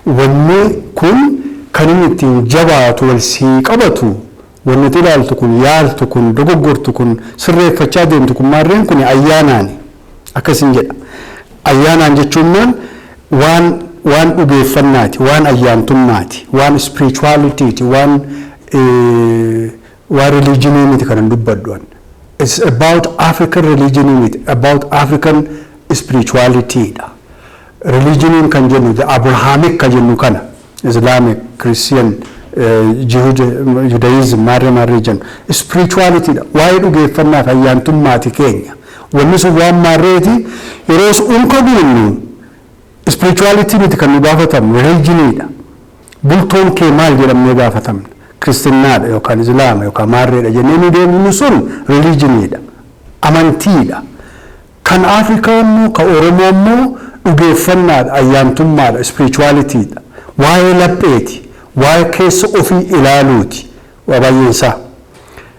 wanni kun kan inni ittiin jabaatu, wal sii qabatu, wanni ati ilaaltu kun, yaaltu kun, dogoggortu kun, sirreeffachaa deemtu kun, maarreen kun ayyaanaani akkasin jedha. Ayyaanaan jechuun maal? Waan dhugeeffannaati, waan ayyaantummaati, waan spiritualityiti, waan religionii miti kanan dubbadhu. It's about African religion miti, about African spirituality dha. Religioniin kan jennu, the Abrahamic kan jennu kana, Islamic, Christian, Judaism, maarree maarree jennu. Spirituality dha. Waa'ee dhugeeffannaa fi ayyaantummaati keenya. Wanni sun waan maarreeti, yeroo unka guunnu spirituality miti kan nu gaafatamnu, religioniidha. Bultoon kee maal jedhamnee gaafatamna. Kiristaanaadha yookaan Islaama yookaan Maarreedha jennee nu deemnu sun religioniidha. Amantiidha. Kan Afrikaa immoo, kan Oromoo immoo dhugeeffannaadha, ayyaantummaadha, spiritualityidha. Waa'ee lapheeti, waa'ee keessa ofii ilaaluuti waa baay'een isaa.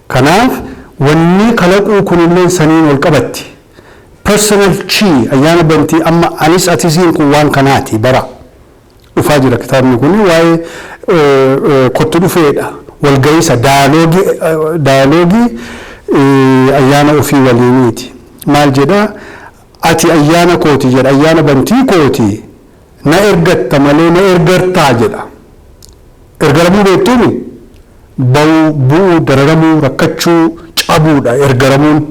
Kanaaf wanni kalaquu kunillee saniin wal qabatti. Personal chi ayyaana bantii amma anis atisiin kun waan kanaati bara. Dhufaa jira kitaabni kun waa'ee kottu dhufeedha. Walga'iisa dialogue ayyaana ofii waliiniiti. Maal jedhaa? Ati ayyaana kooti jedha, ayyaana bantii kooti, na ergatta malee na ergartaa jedha. Ergaramuu beektuuni? Ba'uu, bu'uu, dararamuu, rakkachuu, cabuudha ergaramuun.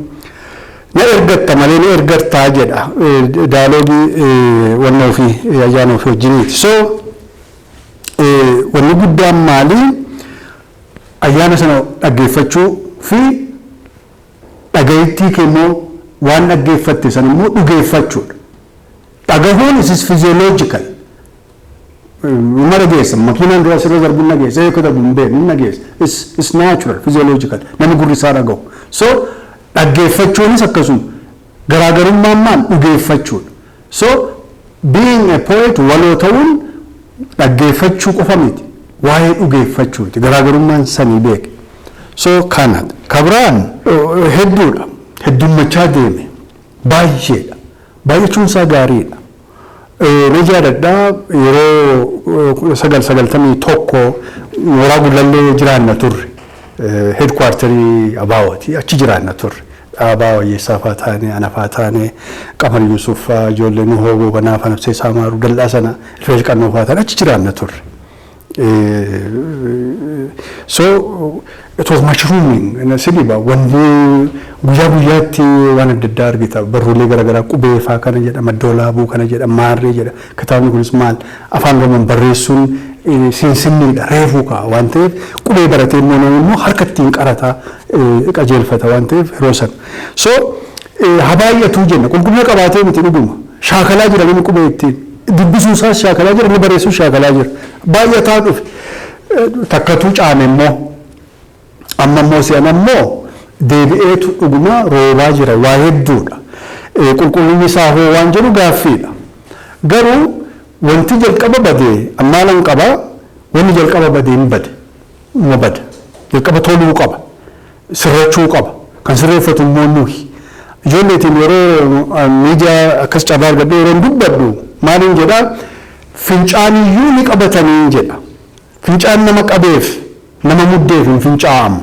Na ergatta malee na ergartaa jedha, dialogue wanna ofii ayyaana ofii wajjiniiti. So wanni guddaan maali? Ayyaana sana dhaggeeffachuu fi dhagayittii kee immoo waan dhaggeeffatte sana immoo dhugeeffachuudha. Dhagahuun is physiological. Nama dhageessa, makiinaan dura asirra darbu hin dhageessa, eeyyuu darbu hin beeknu hin dhageessa. It's natural, physiological. Namni gurri isaa dhagahu. So dhaggeeffachuunis akkasuma. Garaagarummaan maal? Dhugeeffachuudha. So being a poet, waloo ta'uun dhaggeeffachuu qofa miti. Waa'ee dhugeeffachuuti. Garaagarummaan sanii beeke. So kana kabiraan hedduudha. Heddummachaa deeme. Baay'eedha. Baay'achuun isaa gaariidha. Na jaadadhaa, yeroo 1991 mooraa Gullallee jiraanna turre. Headquarterii ABO'ti, achi jiraanna turre. Dhaabaa Wayyeessaa fa'aa taane, ana fa'aa taane, Qamar Yuusuf fa'aa, ijoollee Nuhoo Goobanaa fa'aa, Nafsee Saamaaruu, dallaa sana Ilfeesh Qannoo fa'aa taane achi jiraanna turre. So it was mushrooming si dhiba. Wanni guyyaa guyyaatti waan adda addaa argita, barruulee garaagaraa, qubee faa kana jedha, maddoolaabuu kana jedha, maarree jedha, kitaabni kunis maal, afaan Oromoon barreessuun siinsinniidha, reefuu ka'a waan ta'eef, qubee baratee immoo namni immoo harka ittiin qarataa qajeelfata waan ta'eef yeroo sana. So habaay'atuu jenna, qulqullina qabaatee miti, dhuguma shaakalaa jira, namni qubee ittiin dubbisuu isaas shaakalaa jira, inni barreessuu shaakalaa jira, baay'ataa dhufe. Takkatuu caame immoo amma immoo si'an ammoo deebi'eetu dhuguma roobaa jira, waa hedduudha. Qulqullinni isaa hoo waan jedhu gaaffiidha. Garuu wanti jalqaba badee ammaalan qabaa, wanni jalqaba badee hin bade, uma bada. Jalqaba toluu qaba, sirrachuu qaba, kan sirreeffatu immoo nuyi. Ijoolleetiin yeroo miidiyaa akkas carraa argadhee yeroo dubbadhu maaliin jedhaa? Fincaaniyyuu ni qabatanii jedha. Fincaan nama qabeef nama muddeef hin fincaa'amu.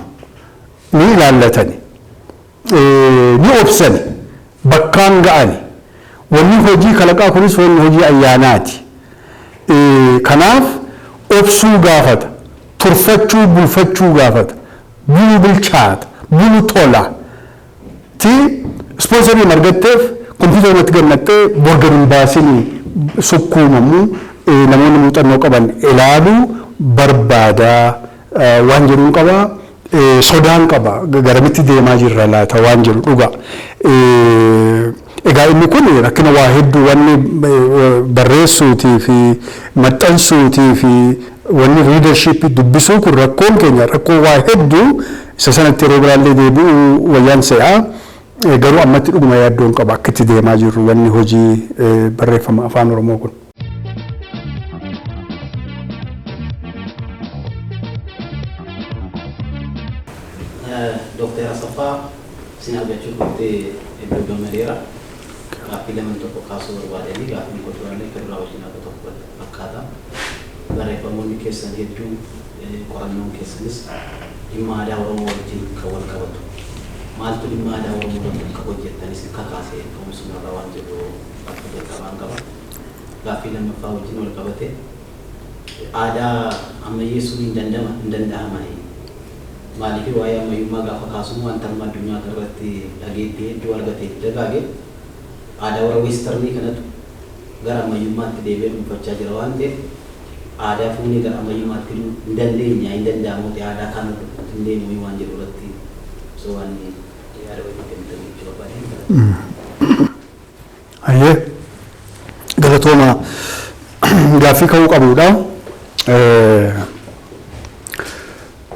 Ni ilaallatani. Ni obsani. Bakkaan ga'ani. Wanni hojii kalaqaa kunis wanni hojii ayyaanaati. Kanaaf obsuu gaafata. Turfachuu, bulfachuu gaafata. Bulu bilchaata. Bulu tola. Ti sponsorii argatteef kompiitara gannattee borgan hin baasinii, sukkuumamuu, namoonni muuxannoo qaban ilaaluu barbaadaa waan jedhuun qaba. Sodaan qaba, garamitti deemaa jirra laata waan jedhu dhuga. Egaa inni kun rakkina waa hedduu, wanni barreessuutii fi maxxansuutii fi wanni readership dubbisuu kun rakkoon keenya rakkoo waa hedduu, isa sanatti yeroo biraallee deebi'uu wayyaan se'aa. Garuu ammatti dhuguma yaaddoon qaba akka itti deemaa jirru wanni hojii barreeffama afaan Oromoo kun. Dooktar Asaffaa, isin argachuu dhuftee hedduu gammadeera. Gaaffii lama tokko kaasuu barbaadanii, gaaffiin koo duraallee kan duraa wajjin akka tokko fakkaata. Barreeffamoonni keessan hedduu, qorannoon keessanis dhimma aadaa Oromoo wajjin kan wal qabatu. Maaltu dhimma aadaa Oromoo irratti akka hojjettanis kakaase ka'umsuma irraa waan jedhu gaaffii jalqabaan qaba. Gaaffii lammaffaa wajjin wal qabate, aadaa ammayyeessuun hin danda'ama hin danda'amani. Maaliif waa'ee ammayyummaa gaafa kaasuun wanta amma addunyaa kanarratti dhageettii hedduu argatee dagaage aadaa warra westernii kanatu gara ammayyummaatti deebi'ee dhuunfachaa jira waan ta'eef, aadaa fuunee gara ammayyummaatti fiduu hin dandeenya, hin danda'amuuti, aadaa kaan hin deemu waan jedhu irratti osoo waan yaada walitti kennitan jechuu barbaadeen. Hayyee, galatooma, gaaffii ka'uu qabudha.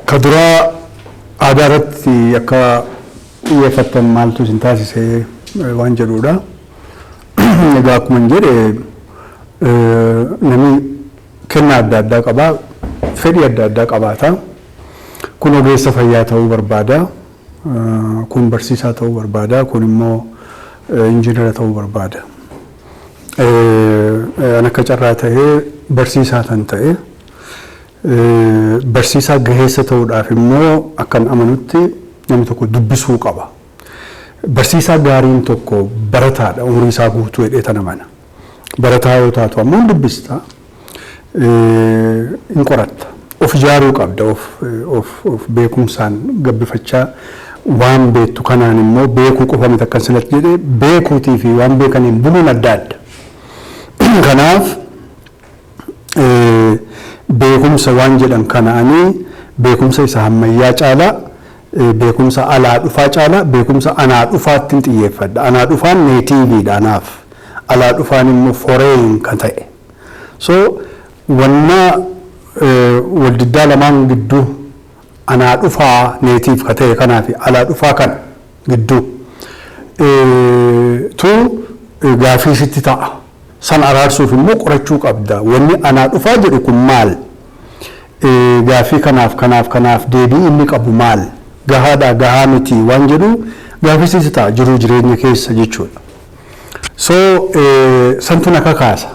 Ka duraa aadaa irratti akka xiyyeeffattan maaltu isin taasisee waan jedhudha. Egaa akkuma hin jedhe, namni kennaa adda addaa qabaa, fedhii adda addaa qabaata. Kun ogeessa fayyaa ta'uu barbaada. Kun barsiisaa ta'uu barbaada. Kun immoo injiinara ta'uu barbaada. An akka carraa ta'ee barsiisaa kan ta'e, barsiisaa gaheessa ta'uudhaaf immoo akkan amanutti namni tokko dubbisuu qaba. Barsiisaa gaariin tokko barataadha umurii isaa guutuu jedhee tan amana. Barataa yoo taatu ammoo hin dubbista, hin qoratta. Of ijaaruu qabda, of beekumsaan gabbifachaa, waan beektu kanaan immoo beekuu qofa miti, akkan silatti jedhee, beekuutii fi waan beekaniin buluun adda adda. Kanaaf beekumsa waan jedhan kanaanii, beekumsa isa ammayyaa caalaa, beekumsa alaa dhufaa caalaa, beekumsa anaa dhufaatti hin xiyyeeffadha. Anaa dhufaan native dha anaaf. Alaa dhufaan immoo foreign kan ta'e. So wanna waldiddaa lamaan gidduu, anaa dhufaa native ka ta'e kanaa fi alaa dhufaa kana gidduu tu gaafii sitti ta'a. San araarsuuf immoo qorachuu qabda. Wanni anaa dhufaa jedhu kun maal? Gaafii kanaaf kanaaf kanaaf deebii inni qabu maal? Gahaadhaa gahaa miti waan jedhu gaafii sitti ta'a jiruu jireenya keessa jechuudha. So santu na kakaasa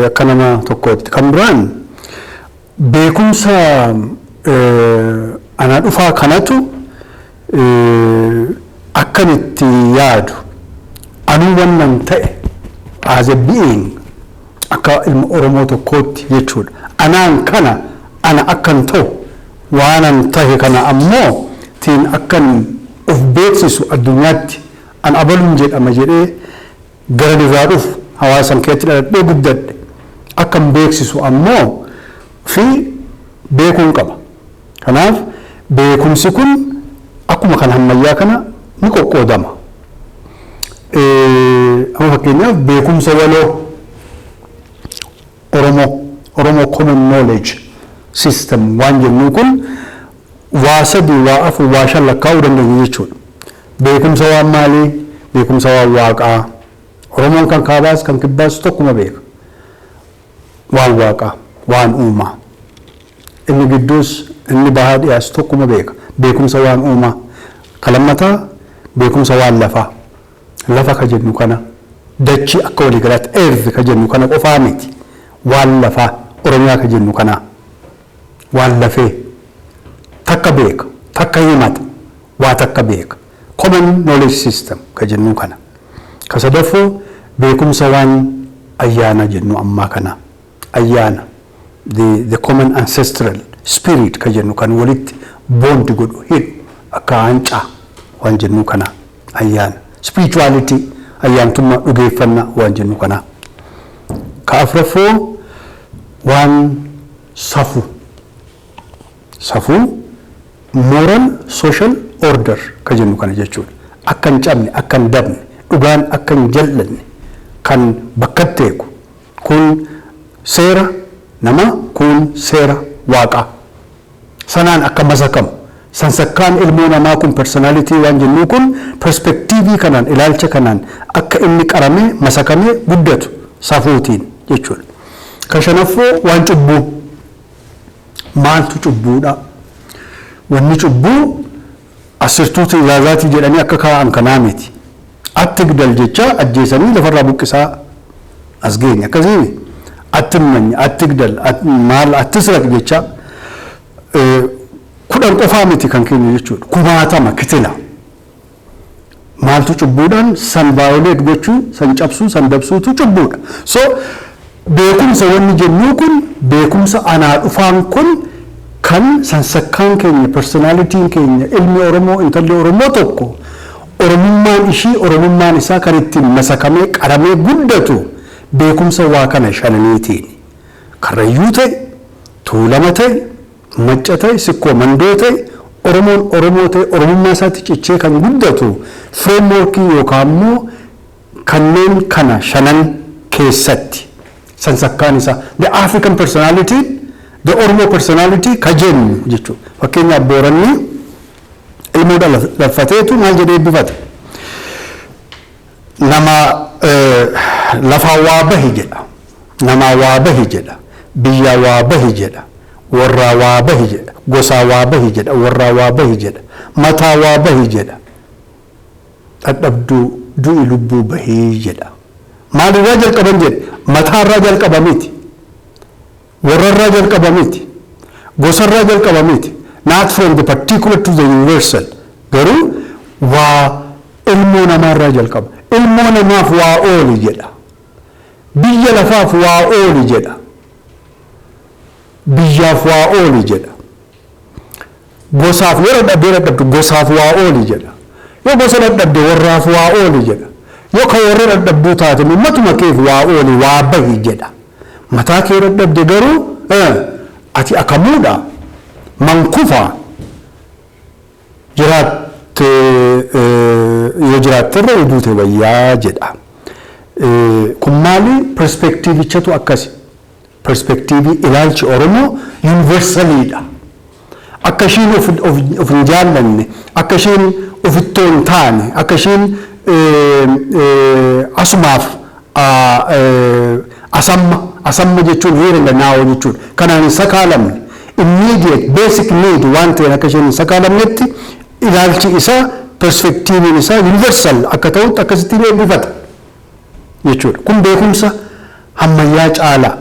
akka nama tokkootti. Kan biraan beekumsa anaa dhufaa kanatu akkan itti yaadu, anuu wannan ta'e as a being, akka ilma Oromoo tokkootti jechuudha. Anaan kana ana akkan ta'u, waanan tahe kana ammoo tiin akkan of beeksisu addunyaatti, an abaluun jedhama jedhee gara irraa dhufu, hawaasan keessatti dhaladhee guddadhe akkan beeksisu ammoo fi beekuun qaba. Kanaaf beekumsi kun akkuma kan ammayyaa kana ni qoqqoodama. Amma fakkeenyaaf beekumsa waloo Oromoo, common knowledge system waan jennu kun, waa sadii, waa afur, waa shan lakkaa'uu dandeenya jechuudha. Beekumsa waan maalii? Beekumsa waan waaqaa. Oromoon kan kaabaas kan kibbaas tokkuma beeka. Waan waaqaa, waan uumaa. Inni gidduus, inni bahaa dhiyaas tokkuma beeka. Beekumsa waan uumaa. Ka lammataa beekumsa waan lafaa. Lafa ka jennu kana, dachii akka waliigalaatti earth ka jennu kana qofaa miti. Waan lafaa Oromiyaa ka jennu kana, waan lafee takka beeka, takka himata, waa takka beeka. Common knowledge system ka jennu kana. Ka sadaffoo beekumsa waan ayyaana jennu ammaa kana. Ayyaana, the common ancestral spirit ka jennu, kan walitti bond godhu, hidhu, akka hancaa waan jennu kana, ayyaana. Spirituality, ayyaantummaa, dhugeeffannaa waan jennu kana. Ka afuraffoo waan safuu. Safuu, moral social order ka jennu kana jechuudha. Akka hin cabne, akka hin dabne, dhugaan akka hin jal'anne kan bakkatti eegu, kun seera nama, kun seera waaqaa. Sanaan akka masakamu. Sansakkaan ilmoo namaa kun, personality waan jennu kun, perspective kanaan, ilaalcha kanaan akka inni qaramee masakamee guddatu safuutiin jechuudha. Ka shanaffoo waan cubbuu. Maaltu cubbuudha? Wanni cubbuu asirtuu ትእዛዛት jedhanii akka kaa'an kanaa miti. አትግደል jecha ajjeesanii lafarraa buqqisaa as geenya akkasii, አትመኝ, አትግደል, maal, አትስረቅ jecha 10 qofaa miti kan keenya jechuudha. Kumaatama kitila. Maaltu cubbuudhaan? San violate gochuu, san cabsuu, san dabsuutu cubbuudha. So beekumsa wanni jennuu kun, beekumsa anaa dhufaan kun, kan sansakkaan keenya, personality n keenya, ilmi Oromoo, intalli Oromoo tokko, Oromummaan ishii, Oromummaan isaa kan ittiin masakamee qaramee guddatu beekumsa waa kana shananiitiin. Karrayyuu ta'e, Tuulama ta'e, Macca ta'e, Sikkoo Mandoo ta'e, Oromoon Oromoo ta'e Oromummaa isaatti cichee kan guddatu framework ii yookaan immoo kanneen kana shanan keessatti sansakkaan isaa, the African personality The Oromo personality ka jennu jechuudha. Fakkeenyaaf, Booranni ilmoo dhalfateetu maal jedhee eebbifata? Nama lafaa waa bahi jedha. Namaa waa bahi jedha. Biyyaa waa bahi jedha. Warraa waa bahi jedha. Gosaa waa bahi jedha. Warraa waa bahi jedha. Mataa waa bahi jedha. Dhadhabduu du'i lubbuu bahii jedha. Maalirraa jalqaban jedhe? Mataarraa jalqaba miti. Warrarraa jalqaba miti. Gosarraa jalqaba miti. Not from the particular to the universal. Garuu waa ilmoo namaarraa jalqaba. Ilmoo namaaf waa ooli jedha. Biyya lafaaf waa ooli jedha. Biyyaaf waa ooli jedha. Gosaaf yoo dadhabdee dadhabdu, gosaaf waa ooli jedha. Yoo gosa dadhabde, warraaf waa ooli jedha. Yoo ka warra dadhabduu taate, matuma keef waa ooli, waa bahi jedha. Mataa kee dadhabde garuu ati akamuudha mankufa jiraatte, yoo jiraatterra yoo duute wayyaa jedha. Kun maali? Perspectivichatu akkasi. Perspectivii ilaalchi Oromoo universaliidha. Akka ishiin of hin jaallanne, akka ishiin ofittoo hin taane, akka ishiin asumaaf asamma, asamma jechuun here and now jechuudha. Kanaan hin sakaalamne, immediate basic need waan ta'een akka isheen hin sakaalamnetti, ilaalchi isaa, perspectiviin isaa universal akka ta'utti akkasittiin eebbifata jechuudha. Kun beekumsa ammayyaa caalaa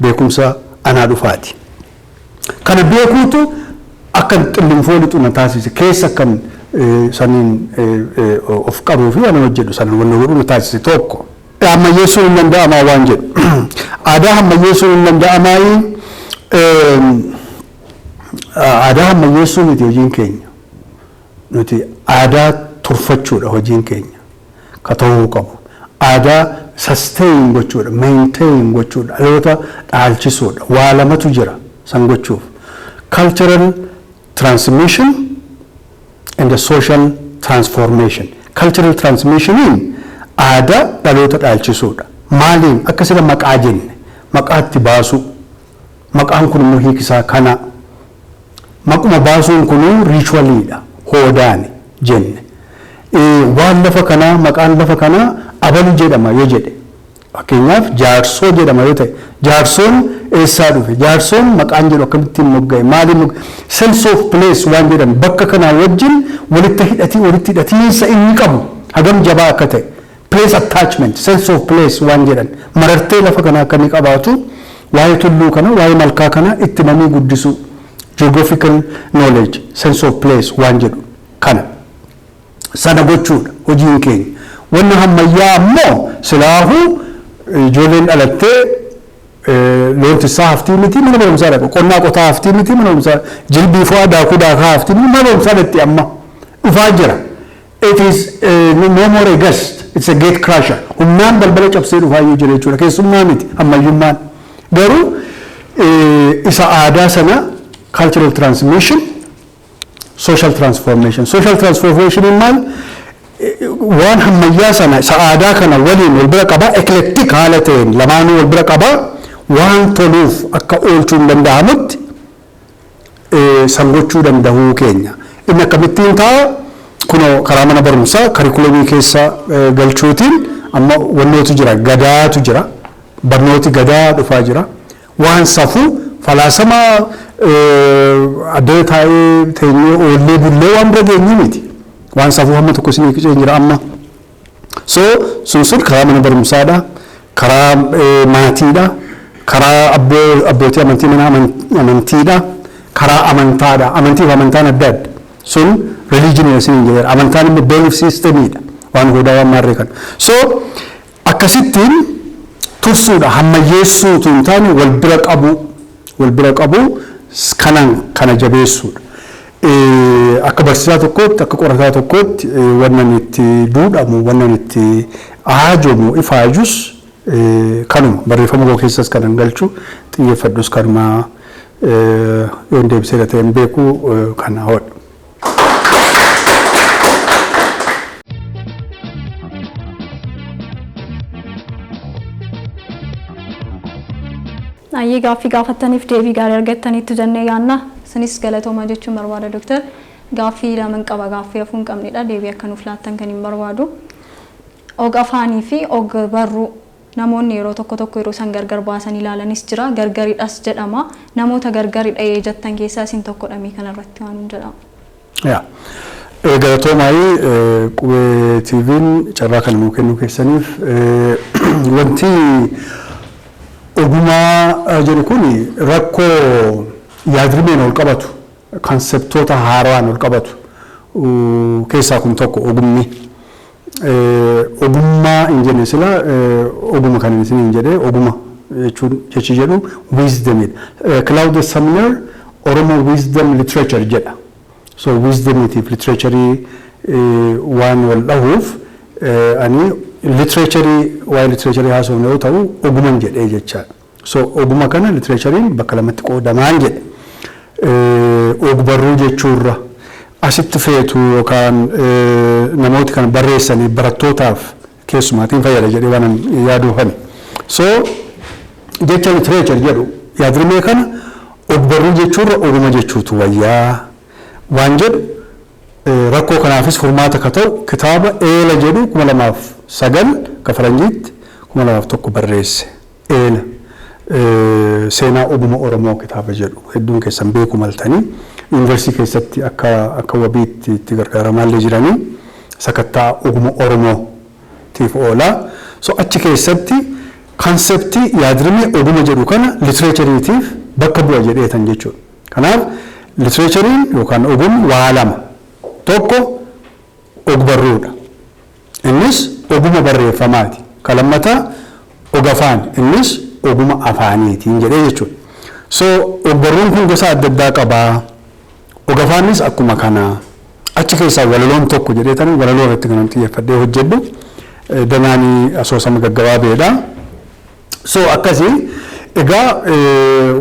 beekumsa anaa dhufaati. Kana beekuutu akka xillinfoo lixu na taasise, keessa akkan saniin of qabuu fi waan hojjedhu sana wanna godhu na taasise tokko. Ammayyeessuun hin danda'amaa waan jedhu. Aadaa ammayyeessuun hin danda'amaa, aadaa ammayyeessuu miti hojiin keenya. Nuti aadaa turfachuudha hojiin keenya. Ka ta'uu qabu. Aadaa sustain gochuudha, maintain gochuudha, dhaloota dhaalchisuudha. Waa lamatu jira san gochuuf. Cultural transmission and the social transformation. Cultural transmissioniin aadaa dhaloota dhaalchisuudha. Maaliin? Akka sila maqaa jenne, maqaatti baasuu. Maqaan kun immoo hiikisaa kana. Maquma baasuun kunuu ritualiidha. Hoodaani jenne. Waan lafa kanaa, maqaan lafa kanaa abalu jedhama yoo jedhe. Fakkeenyaaf, Jaarsoo jedhama yoo ta'e, jaarsoon eessaa dhufe? Jaarsoon maqaan jedhu akkamittiin mogga'e? Maaliin mogga'e? Sense of place waan jedhamu, bakka kanaa wajjin walitti hidhatiinsa inni qabu hagam jabaa akka ta'e, place attachment, sense of place waan jedhan, marartee lafa kanaa akka inni qabaatu, waa'ee tulluu kana, waa'ee malkaa kana itti namii guddisuu, geographical knowledge, sense of place waan jedhu kana sana gochuudha hojiin keenya. Wanna ammayyaa ammoo silaahuu ijoolleen dhalattee loon tissaa haftii miti, mana barumsaa dhaqa. Qonnaa qotaa haftii miti, mana barumsaa jilbii fo'aa daakuu daakaa haftii miti, mana barumsaa dhatti amma dhufaa jira. It is no more a guest, it's a gate crasher. Humnaan balbala cabsee dhufaa jira jechuudha. Keessummaa miti ammayyummaan. Garuu isa aadaa sana, cultural transmission, social transformation. Social transformation maal? Waan ammayyaa sana isa aadaa kana waliin wal bira qabaa, eclectic haala ta'een lamaanuu wal bira qabaa, waan toluuf akka oolchuu hin danda'amutti san gochuu danda'uu keenya. Inni akkamittiin ta'a? Kunoo karaa mana barumsaa curriculumii keessa galchuutiin. Amma wannootu jira, gadaatu jira, barnooti gadaa dhufaa jira. Waan safuu falaasama addana taa'ee teenyee oollee bullee waan bira geenyu miti. Waan safuu hamma tokko isinii qicee jira amma. So sun karaa mana barumsaadha, karaa maatiidha, karaa abbootii amantii mana amantiidha, karaa amantaadha. Amantii fi amantaan adda adda. Sun religion isiniin jedheera. Amantaan immoo belief systemiidha. Waan goodaa waan maarree kana. So akkasittiin tursuudha, hammayyeessuutu hin taane, wal bira qabu, kanaan kana jabeessuudha. Akka barsiisaa tokkootti, akka qorataa tokkootti, wannan itti duudhamu, wannan itti aajomu, ifaajus kanuma. Barreeffama koo keessas kanan galchu, xiyyeeffadhus kanuma. Yoon deebisee ta'e hin beeku, kana hodha. Ayyee, gaaffii gaafattaniif deebii gaarii argattaniittu jennee yaanna. Isinis galatooma jechuun barbaada, Dooktar. Gaaffii lama qaba, gaaffii hafuu hin qabnedha. Deebii akka nuuf laattan kan hin barbaadu. Og afaanii fi og barruu namoonni yeroo tokko tokko yeroo isaan gargar baasan ilaalanis jira. Gargaridhas jedhama. Namoota gargaridha jettan keessaa isin tokkodha, mee kanarratti waan hin jedhamu? Yaa. Galatoomaayii, Qubee TV'n carraa kana nuu kennuu keessaniif. Wanti ogummaa jedhu kun rakkoo yaadrimeen ol qabatu, conceptoota haaraan ol qabatu keessaa kun tokko ogummi. Ogummaa hin jenne, sila oguma kan isin hin jedhee, oguma jechuun jechi jedhu wisdomidha. Claude Sumner "Oromo Wisdom Literature" jedha. So wisdomiitiif literaturii waan wal dhahuuf ani literaturii, waa'ee literaturii haasofne yoo ta'u, oguman jedhee jechaadha. So oguma kana literaturiin bakka lamatti qoodamaan jedhe. Ogbarruu jechuurra asitti feetu yookaan namooti kan barreessanii barattootaaf keessumaatiin fayyada jedhee waan yaaduufani. So jecha literature jedhu, yaadrimee kana ogbarruu jechuurra oguma jechuutu wayyaa waan jedhu, rakkoo kanaafis furmaata ka ta'u kitaaba Eela jedhu 2009 ka faranjiitti 2001 barreesse. Eela seenaa oguma Oromoo kitaaba jedhu hedduun keessan beeku maltanii, yuunivarsiitii keessatti akka wabiitti itti gargaaramaallee jiranii, sakattaa oguma Oromootiif oolaa. So achi keessatti conceptii, yaadrimee oguma jedhu kana literaturiitiif bakka bu'a jedheetan jechuudha. Kanaaf literaturiin yookaan ogumni waa lama. Tokko ogbarruudha. Innis oguma barreeffamaati. Ka lammataa ogafaan, innis oguma afaaniitiin jedhee jechuudha. So ogbarruun kun gosa adda addaa qabaa. Ogafaanis akkuma kanaa. Achi keessaa walaloon tokko jedhee walaloo irratti kan xiyyeeffadhee hojjedhu. Danaanii asoosama gaggabaabeedha. So akkasii egaa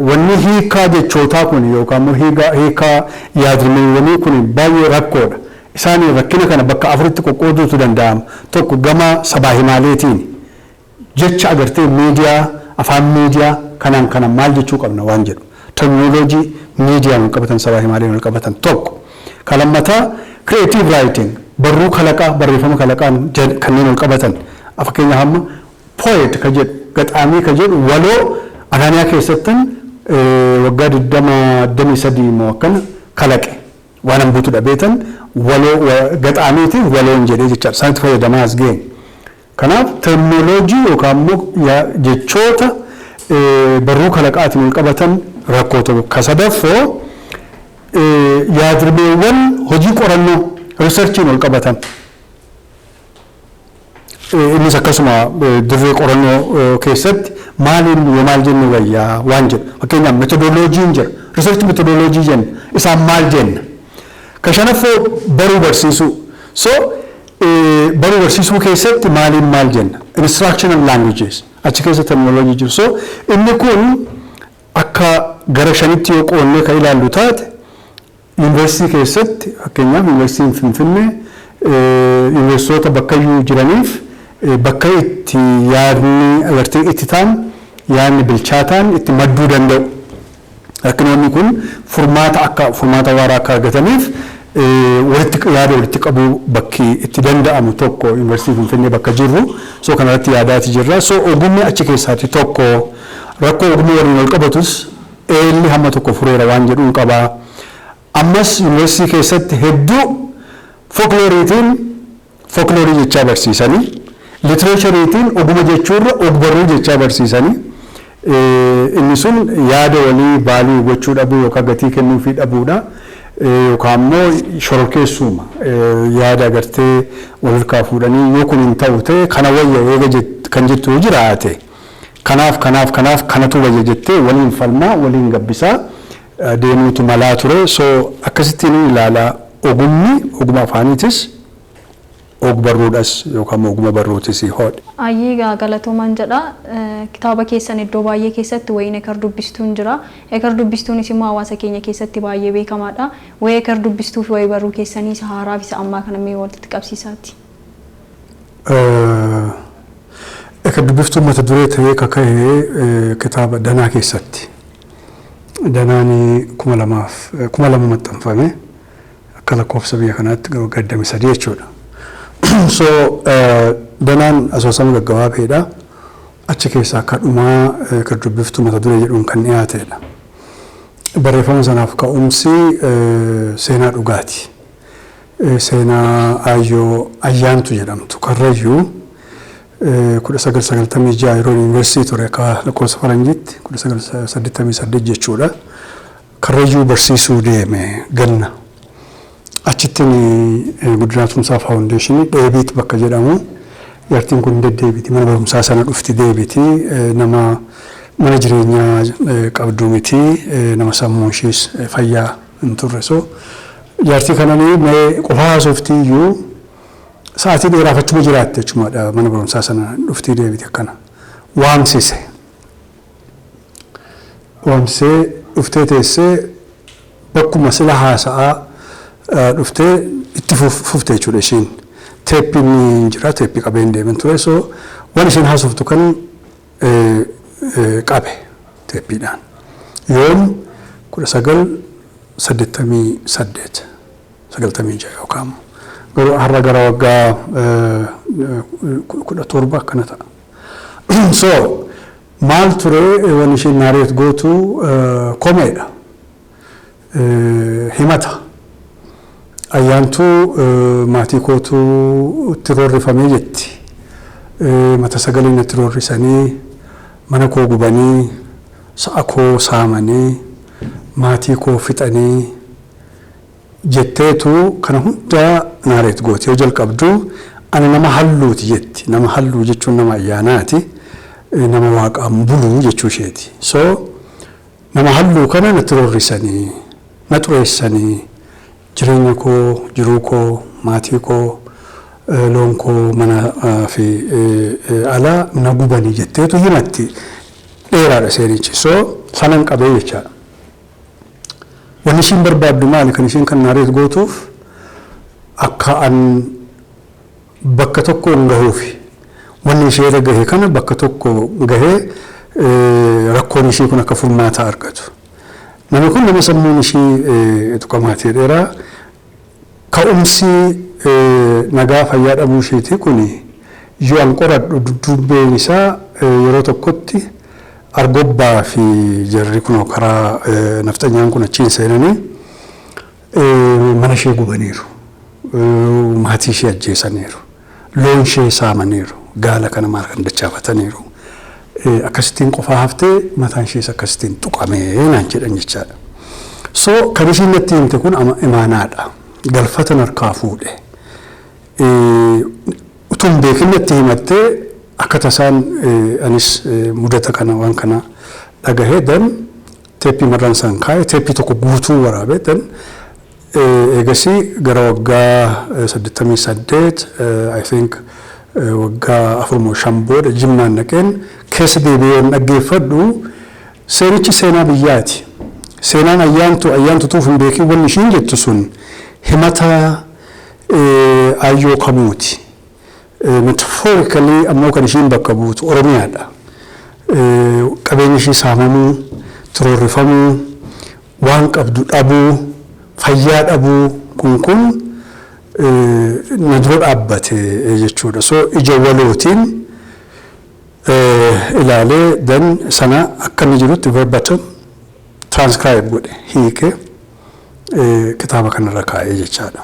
wanni hiikaa jechootaa kun yookaan immoo hiikaa yaadrimeewwanii kun baay'ee rakkoodha. Isaan rakkina kana bakka afuritti qoqqooduutu danda'ama. Tokko gama sabaa himaaleetiin jecha agartee miidiyaa, afaan miidiyaa kanaan kana maal jechuu qabna waan jedhu. Terminology miidiyaan wal qabatan, sabaa himaaleen wal qabatan tokko. Ka lammataa creative writing, barruu kalaqaa, barreeffama kalaqaan kanneen wal qabatan. Fakkeenyaaf amma poet ka jedhu, gaxaamii ka jedhu, waloo Anaaniyaa keessattan waggaa 23 immoo akkana kalaqe. Waan hambuutu dhabeetan waloo gaxaamiitiif waloon jedhee jechaadha. Isaanitti fayyadamaa as geenye. Kanaaf terminology yookaan immoo jechoota barruu kalaqaatiin wal qabatan rakkoo tokko. Ka sadaffoo yaadrimeewwan hojii qorannoo, researchiin wal qabatan. Innis akkasuma dirree qorannoo keessatti maaliin yoo maal jenne wayyaa waan jedhu. Fakkeenyaaf methodologyn jira. Research methodology jenna. Isaan maal jenna? Ka shanaffoo baruu barsiisuu. So baruu barsiisuu keessatti maaliin maal jenna? Instructional languages. Achi keessa terminology jiru. So inni kun akka gara shanitti yoo qoonnee kan ilaallu taate, yuunivarsiitii keessatti, fakkeenyaaf yuunivarsiitiin Finfinnee yuunivarsiitota bakkayyuu jiraniif bakka itti yaadni agartee itti ta'an, yaadni bilchaataan itti madduu danda'u. Rakkinoonni kun furmaata akka furmaata waaraa akka argataniif walitti yaada walitti qabuu bakki itti danda'amu tokko yuunivarsiitii Finfinnee bakka jirru. So kanarratti yaadaati jirra. So ogummi achi keessaati tokko, rakkoo ogummaa waliin wal qabatus eelli hamma tokko fureera waan jedhuun qabaa. Ammas yuunivarsiitii keessatti hedduu folkloriitiin folklorii jechaa barsiisanii, literaturiitiin oguma jechuurra ogbarruu jechaa barsiisanii, inni sun yaada walii value gochuu dhabuu yookaan gatii kennuufii dhabuudha. Yookaan immoo shororkeessuuma yaada agartee wal harkaa fuudhanii, yoo kun hin ta'u ta'e kana wayya eega kan jettu yoo jiraate, kanaaf kanaaf kanaaf kanatu wayya jettee waliin falmaa, waliin gabbisaa deemuutu malaa ture. So akkasittiin ilaalaa, ogummi oguma afaaniitis, ogbarruudhas yookaan oguma barruutis hodhe. Ayyee, galatoomaan jedha. Kitaaba keessan iddoo baay'ee keessatti wayiin ekar dubbistuun jira. Ekar dubbistuunis immoo hawaasa keenya keessatti baay'ee beekamaadha. Wayii ekar dubbistuu fi wayii barruu keessanii isa haaraa fi isa ammaa kana mee walitti qabsiisaati. Ekar dubbistuun Eker dubbiftuu mata duree ta'ee kaka'ee kitaaba Danaa keessatti. Danaan 2002 maxxanfame, akka lakkoofsa biyya kanaatti waggaa 23 jechuudha. So Danaan asoosama gaggabaabeedha. Achi keessaa akka dhumaa eker dubbiftuu mata duree jedhuun kan dhiyaatedha. Barreeffama sanaaf ka'umsi seenaa dhugaati. Seenaa Aayyoo Ayyaantu jedhamtu Karrayyuu, 1996 yeroo yuunivarsiitii ture, akka lakkoofsa faranjiitti 1988 jechuudha. Karrayyuu barsiisuu deeme ganna. Achittiin Guddinaa Tumsaa Foundation Dheebiit bakka jedhamu, jartiin kun deddeebiti, mana barumsaa sana dhufti deebiti. Nama mana jireenyaa qabdu miti, nama sammuun ishees fayyaa hin turre. So jaartii kananii mee qofaa haasoftii iyyuu sa'aatii dheeraaf achuma jiraatte jechuudha, mana barumsaa sana dhuftii deebiti akkana. Waamsise. Waamsisee dhuftee teessee bakkuma sila haasa'aa dhuftee itti fufte jechuudha ishiin. Teeppiin ni jira, teeppii qabeen deemen ture. So waan isheen haasoftu kan qabe teeppiidhaan. Yoom? 1988, 96 yookaan garuu har'a gara waggaa 17 akkana ta'a. So maal ture wanni isheen narrate gootu? Komeedha. Himata. Ayyaantuu maatii kootu itti roorrifamee jetti. Mata sagaleen itti roorrisanii, mana koo gubanii, sa'a koo saamanii, maatii koo fixanii jetteetu kana hundaa narrate gooti. Yoo jalqabdu "Ani nama halluuti" jetti. Nama halluu jechuun nama ayyaanaati. Nama waaqaan buluu jechuu isheeti. So nama halluu kana natti roorrisanii, na xureessanii, jireenya koo, jiruu koo, maatii koo, loon koo, mana fi ala na gubanii jetteetu himatti. Dheeraadha seenichi. So sanan qabee jechaadha. Wanni ishiin barbaaddu maali? Kan ishiin kan narrate gootuuf akka an bakka tokko hin gahuufi. Wanni ishee irra gahe kana bakka tokko gahee rakkoon ishii kun akka furmaata argatu. Namni kun nama sammuun ishii tuqamaatee dheeraa. Ka'umsi nagaa fayyaa dhabuu isheetii kun yoo an qoradhu, dudduubbeen isaa yeroo tokkotti Argobbaa fi jarri kun karaa nafxanyaan kun achiin seenanii mana ishee gubaniiru. Maatii ishee ajjeesaniiru. Loon ishee saamaniiru. Gaala kana maal kan dachaafataniiru. Akkasittiin qofaa haftee, mataan ishees akkasittiin tuqamee naan jedhan jechaadha. So kan ishiin natti himte kun imaanaadha. Galfatan harkaa fuudhe. Utuu hin beekin natti himattee, akka tasaan anis mudata kana waan kana dhagahee, dan teeppii marraan isaan kaa'e, teeppii tokko guutuu waraabee. Dan eegasii gara waggaa 88, I think waggaa 4 moo 5 booda Jimmaan naqeen keessa deebi'ee dhaggeeffadhu, seenichi seenaa biyyaati. Seenaan Ayyaantu, Ayyaantu tuuf hin beekin, wanni ishiin jettu sun himata aayyoo kamuuti. Metaphorically ammoo kan ishiin bakka buutu Oromiyaadha. Qabeenya ishii saamamuu, turoorrifamuu, waan qabdu dhabuu, fayyaa dhabuu kun na dura dhaabbate jechuudha. So ija walootiin ilaalee, dan sana akka inni jirutti verbatim transcribe godhe, hiike, kitaaba kanarra kaa'ee jechaadha.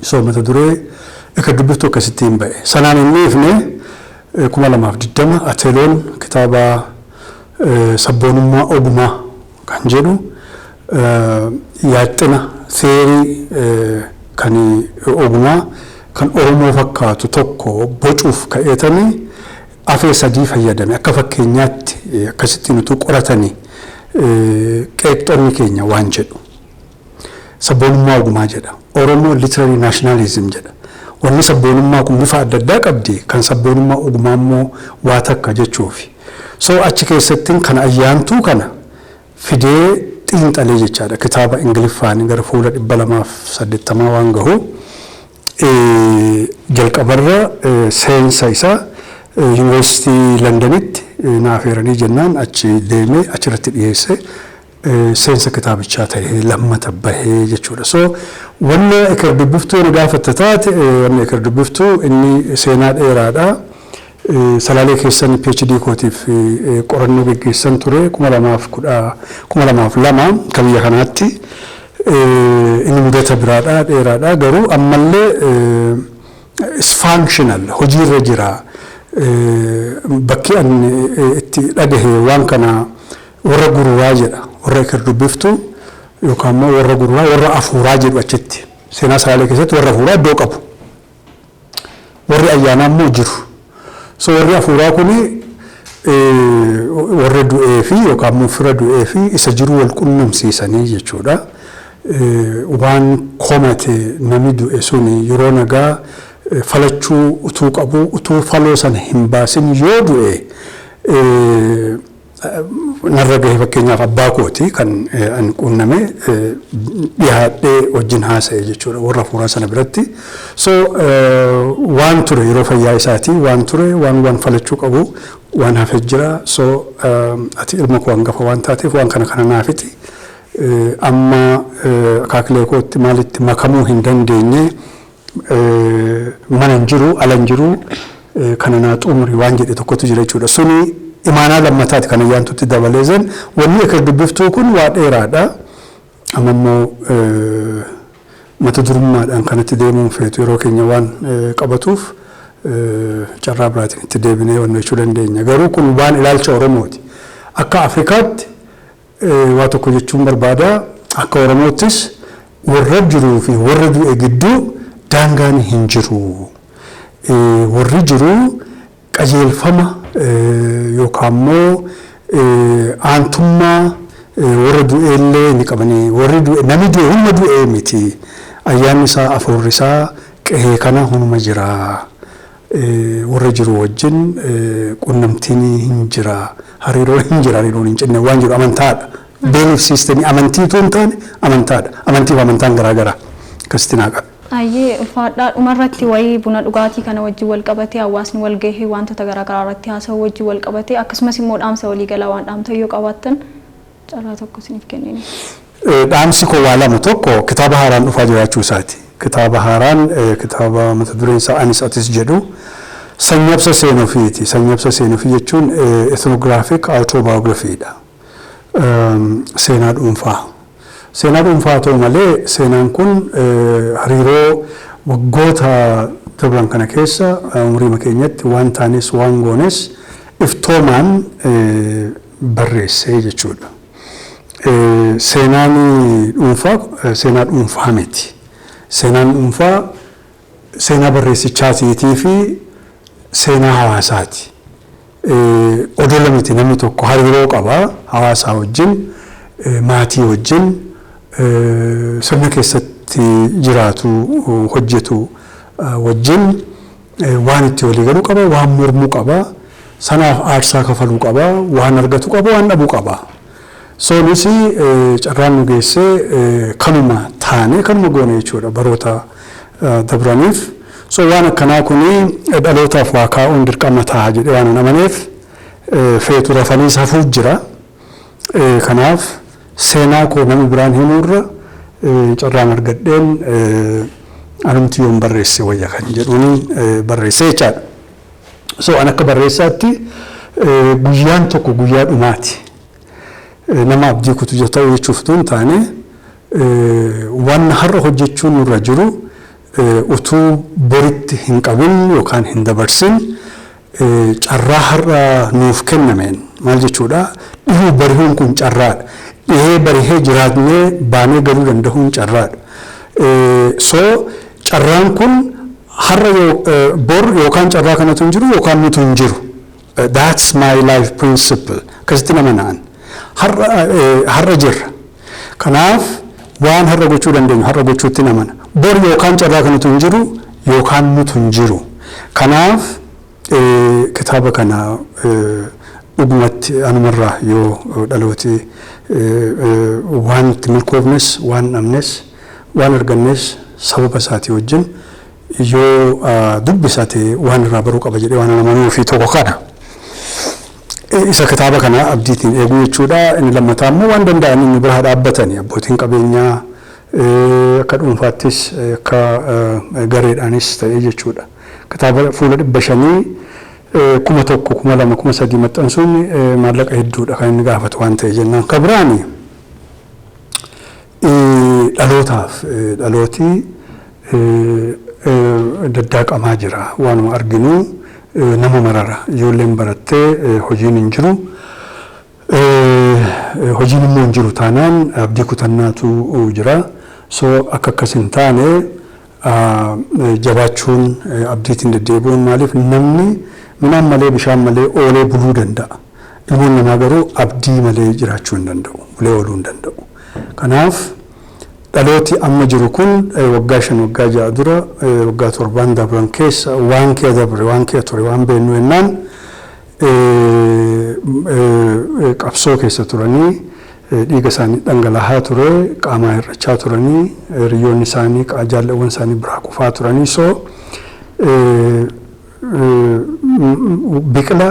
So mata duree akka dubbiftu akkasittiin ba'e. Sanaan hin dhiifne, 2020 Ateloon kitaaba sabboonummaa ogumaa kan jedhu, yaaxxina seerii kan ogumaa kan Oromoo fakkaatu tokko bocuuf ka'eetanii afee sadii fayyadame, akka fakkeenyaatti akkasittiin utuu qoratanii qeeqxonni keenya waan jedhu. Sabboonummaa ogumaa jedha. Oromoo literary nationalism jedha. Wanni sabboonummaa kun bifa adda addaa qabdi, kan sabboonummaa ogumaa immoo waa takka jechuufi. So achi keessatti kan Ayyaantuu kana fidee xiinxalee jechaadha. Kitaaba Ingiliffaan gara fuula 280 waan gahu, jalqabarra seensa isaa Yuunivarsiitii Londanitti na affeeranii jennaan achi deemee achirratti dhiyeesse, seensa kitaabichaa ta'ee lammata bahee jechuudha. So wanna eker dubbiftuu nu gaafatta taate, wanna eker dubbiftuu inni seenaa dheeraadha. Salaalee keessan PhD kootiif qorannoo geggeessan ture 2012 kan biyya kanaatti. Inni mudata biraadha, dheeraadha, garuu ammallee is functional, hojiirra jira. Bakki ani itti dhagahe waan kana warra gururaa jedha, warra eker dubbiftuu yookaan immoo warra gururaa, warra afuuraa jedhu. Achitti seenaa Salaalee keessatti warra afuuraa iddoo qabu. Warri ayyaanaa immoo jiru. So warri afuuraa kuni warra du'ee fi yookaan immoo fira du'ee fi isa jiru wal qunnamsiisanii jechuudha. Waan komate namni du'e suni yeroo nagaa falachuu utuu qabu, utuu faloo sana hin baasin yoo du'e, narra gahe. Fakkeenyaaf abbaa kooti kan ani qunname, dhiyaadhee wajjin haasa'e jechuudha warra afuuraa sana biratti. So waan ture yeroo fayyaa isaatii waan ture, waan falachuu qabu waan hafe jira. So ati ilma koo hangafa waan taateef waan kana kana naafiti. Amma akaakilee kootti maalitti makamuu hin dandeenye, mana hin jiru, ala hin jiru, kana naa xumuri waan jedhe tokkotu jira jechuudha. Suni imaanaa lammataati kan ayyaantutti dabalee. Zan wanni eker dubbiftuu kun waa dheeraadha. Amma immoo mata durummaadhaan kanatti deemuun feetu yeroo keenya waan qabatuuf carraa biraatiin itti deebinee wanna jechuu dandeenya. Garuu kun waan ilaalcha Oromooti. Akka Afrikaatti waa tokko jechuun barbaada. Akka Oromoottis warra jiruu fi warra du'e gidduu daangaan hin jiru. Warri jiru qajeelfama yookaan immoo aantummaa warra du'eellee ni qabanii. Warri du'e, namni du'e hunduma du'ee miti. Ayyaanni isaa, afuurri isaa qe'ee kana hunduma jira. Warra jiru wajjin qunnamtiin hin jira. Hariiroon hin jira, hariiroon hin cinne waan jiru amantaadha. Belief system, amantiitu hin taane amantaadha. Amantiif amantaan garaa gara. Akkasitti naa qabe. Ayyee, ulfaadhaa. Dhumarratti wayii buna dhugaatii kana wajjin wal qabatee, hawaasni wal gahee wantoota garaa garaa irratti haasa'u wajjin wal qabatee, akkasumas immoo dhaamsa waliigalaa waan dhaamtan yoo qabaattan carraa tokko isiniif kennine. Dhaamsi koo waa lama. Tokko, kitaaba haaraan dhufaa jiraachuu isaati. Kitaaba haaraan, kitaaba mata dureen isaa Anis Atis jedhu, sanyabsa seenuufiiti. Sanyabsa seenuufii jechuun ethnographic autobiography dha. Seenaa dhuunfaa. Seenaa dhuunfaa ta'u malee seenaan kun hariiroo waggoota darban kana keessa umurii keenyatti waan taanes waan goones iftoomaan barreessee jechuudha. Seenaan dhuunfaa seenaa dhuunfaa miti. Seenaan dhuunfaa seenaa barreessichaatiitii fi seenaa hawaasaati. Odola miti, namni tokko hariiroo qaba hawaasaa wajjin, maatii wajjin, sirna keessatti jiraatu, hojjetu wajjin waan itti walii galuu qaba, waan mormuu qaba, sanaaf aarsaa kafaluu qaba, waan argatu qaba, waan dhabuu qaba. So nus carraan nu geessee kanuma taane, kanuma goone jechuudha baroota dabraniif. So waan akkanaa kuni dhalootaaf waa kaa'uun dirqama ta'a jedhee waan hin amaneef, feetu rafaniis hafuuf jira. Kanaaf seenaa koo namni biraan himuurra carraan argadheen anumti yoon barreesse wayya kan jedhuun barreesse jechaadha. So an akka barreessaatti guyyaan tokko guyyaa dhumaati. Nama abdii kutu ta'uu jechuuf utuu hin taane, waan har'a hojjechuun nurra jiru utuu boritti hin qabin yookaan hin dabarsin, carraa har'a nuuf kennameen, maal jechuudha, dhihuu barihuun kun carraadha. Dhihee barihee jiraannee baanee galuu danda'uun carraadha. So carraan kun har'a bor yookaan carraa kanatu hin jiru yookaan nutu hin jiru. That's my life principle. Akkasitti nama na'an. Har'a jirra. Kanaaf waan har'a gochuu dandeenyu har'a gochuutti namana. Bor yookaan carraa kanatu hin jiru yookaan nutu hin jiru. Kanaaf kitaaba kana dhugumatti anumarraa yoo dhalooti waan itti milkoofnes, waan dhabnes, waan argannes sababa isaatii wajjin Yoo dubbisate waan irraa baruu qaba jedhee waan amanuu fi tokko kana. Isa kitaaba kana abdiitiin eeguu jechuudha. Inni lammataa immoo waan danda'an inni bira dhaabbatanii abbootiin qabeenyaa akka dhuunfaattis akka gareedhaanis ta'ee jechuudha. Kitaaba fuula 500 1000, 2000, 3000 maxxansuun maallaqa hedduudha kan inni gaafatu waan ta'e jennaan. Ka biraani dhalootaaf dhalootii daddaaqamaa jira. Waanuma arginu nama marara. Ijoolleen barattee hojiin hin jiru. Hojiin immoo hin jiru taanaan abdii kutannaatu jira. So akka akkas hin taane jabaachuun, abdiitiin deddeebi'uun, maaliif namni midhaan malee, bishaan malee oolee buluu danda'a. Ilmoon namaa garuu abdii malee jiraachuu hin danda'u. Bulee ooluu hin danda'u. Kanaaf dhalooti amma jiru kun waggaa 5, waggaa 6 dura, waggaa 7n dabran keessa waan kee dabre, waan kee ture waan beennu jennaan, qabsoo keessa turanii, dhiiga isaanii dhangala'aa ture, qaamaa hir'achaa turanii, hiriyoonni isaanii, jaalawwan isaanii biraa kufaa turanii. So biqila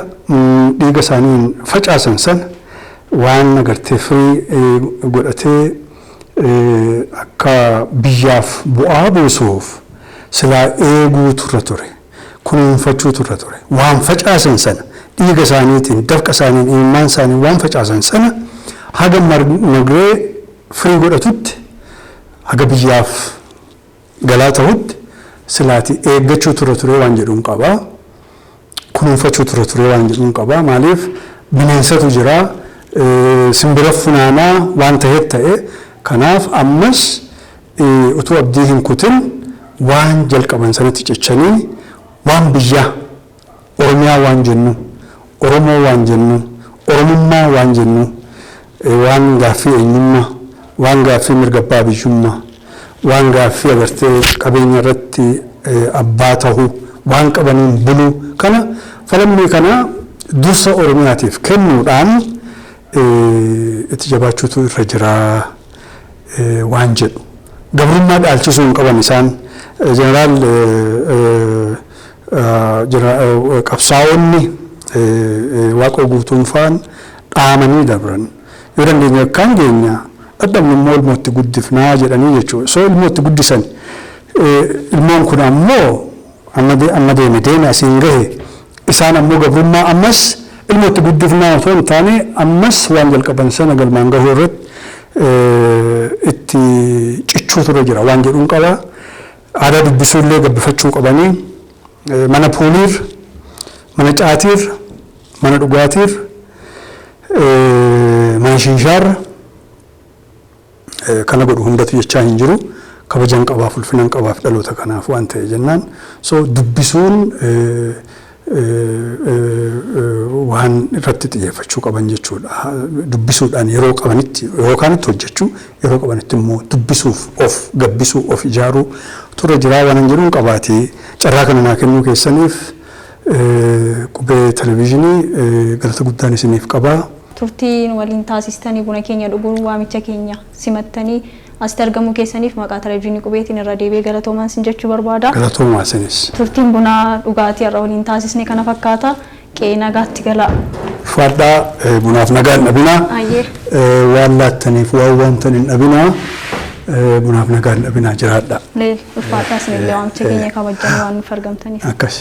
dhiiga isaaniin facaasan sana waan agartee firii godhatee akka biyyaaf bu'aa buusuuf silaa eeguu turre ture, kunuunfachuu turre ture. Waan facaasan sana, dhiiga isaaniitiin, dafqa isaaniin, imimmaan isaanii waan facaasan sana haga margee firii godhatutti, haga biyyaaf galaa ta'utti silaati eeggachuu ture ture waan jedhuun qabaa. Kunuunfachuu ture ture waan jedhuun qabaa. Maaliif bineensatu jira, simbira funaanaa waan ta'eef ta'e. Kanaaf ammas utuu abdii hin kutin waan jalqaban sanatti cichanii, waan biyyaa, Oromiyaa waan jennu, Oromoo waan jennu, Oromummaa waan jennu, waan gaaffii eenyummaa, waan gaaffii mirga abbaa biyyummaa, waan gaaffii agartee qabeenya irratti abbaa tahuu, waan qabaniin buluu kana, falammii kana dursa Oromiyaatiif kennuudhaan itti jabaachuutu irra jira waan jedhu. Gabrummaa dhaalchisuu hin qaban isaan. Jeneraal qabsaa'onni Waaqoo Guutuun faan dhaamanii dabran. Yoo dandeenye akkaan geenya, dadhabnu immoo ilmootti guddifnaa jedhanii jechuudha. So ilmootti guddisan. Ilmoon kun ammoo amma deeme deeme asiin gahe. Isaan ammoo gabrummaa ammas ilmootti guddifnaa otoo hin taane, ammas waan jalqaban sana galmaan gahuu irratti itti cichuu ture jira waan jedhuun qaba. Aadaa dubbisuullee gabbifachuu qabanii, mana puuliirra, mana caatiirra, mana dhugaatiirra, mana shiishaarra kana godhu hundatu jechaa hin jiru. Kabajan qabaaf, ulfinan qabaaf dhaloota kanaaf waan ta'e jennaan. So dubbisuun waan irratti xiyyeeffachuu qaban jechuudha. Dubbisuudhaan yeroo qabanitti yookaan itti hojjechuu, yeroo qabanitti immoo dubbisuuf of gabbisuu, of ijaaruu ture jiraa waan jedhuun qabaate. Carraa kana naa kennuu keessaniif Qubee Televezyiinii galata guddaan isiniif qabaa. Turtiin waliin taasistanii, buna keenya dhuguun waamicha keenya simattanii asitti argamuu keessaniif maqaa Televezyiinii Qubeetiin irra deebi'ee galatoomaan sin jechuu barbaada. Galatoomaa isinis. Turtiin bunaa dhugaatii har'a waliin taasisne kana fakkaata. Qe'ee nagaatti galaa. Ulfaadhaa, bunaaf nagaa hin dhabinaa. Ayyee. Waan laattaniif waan waamtan hin dhabinaa. Bunaaf nagaa hin dhabinaa, jiraadhaa. Leel, ulfaadhaa, isinillee waamicha keenya kabajjanii waan nuuf argamtaniif. Akkas.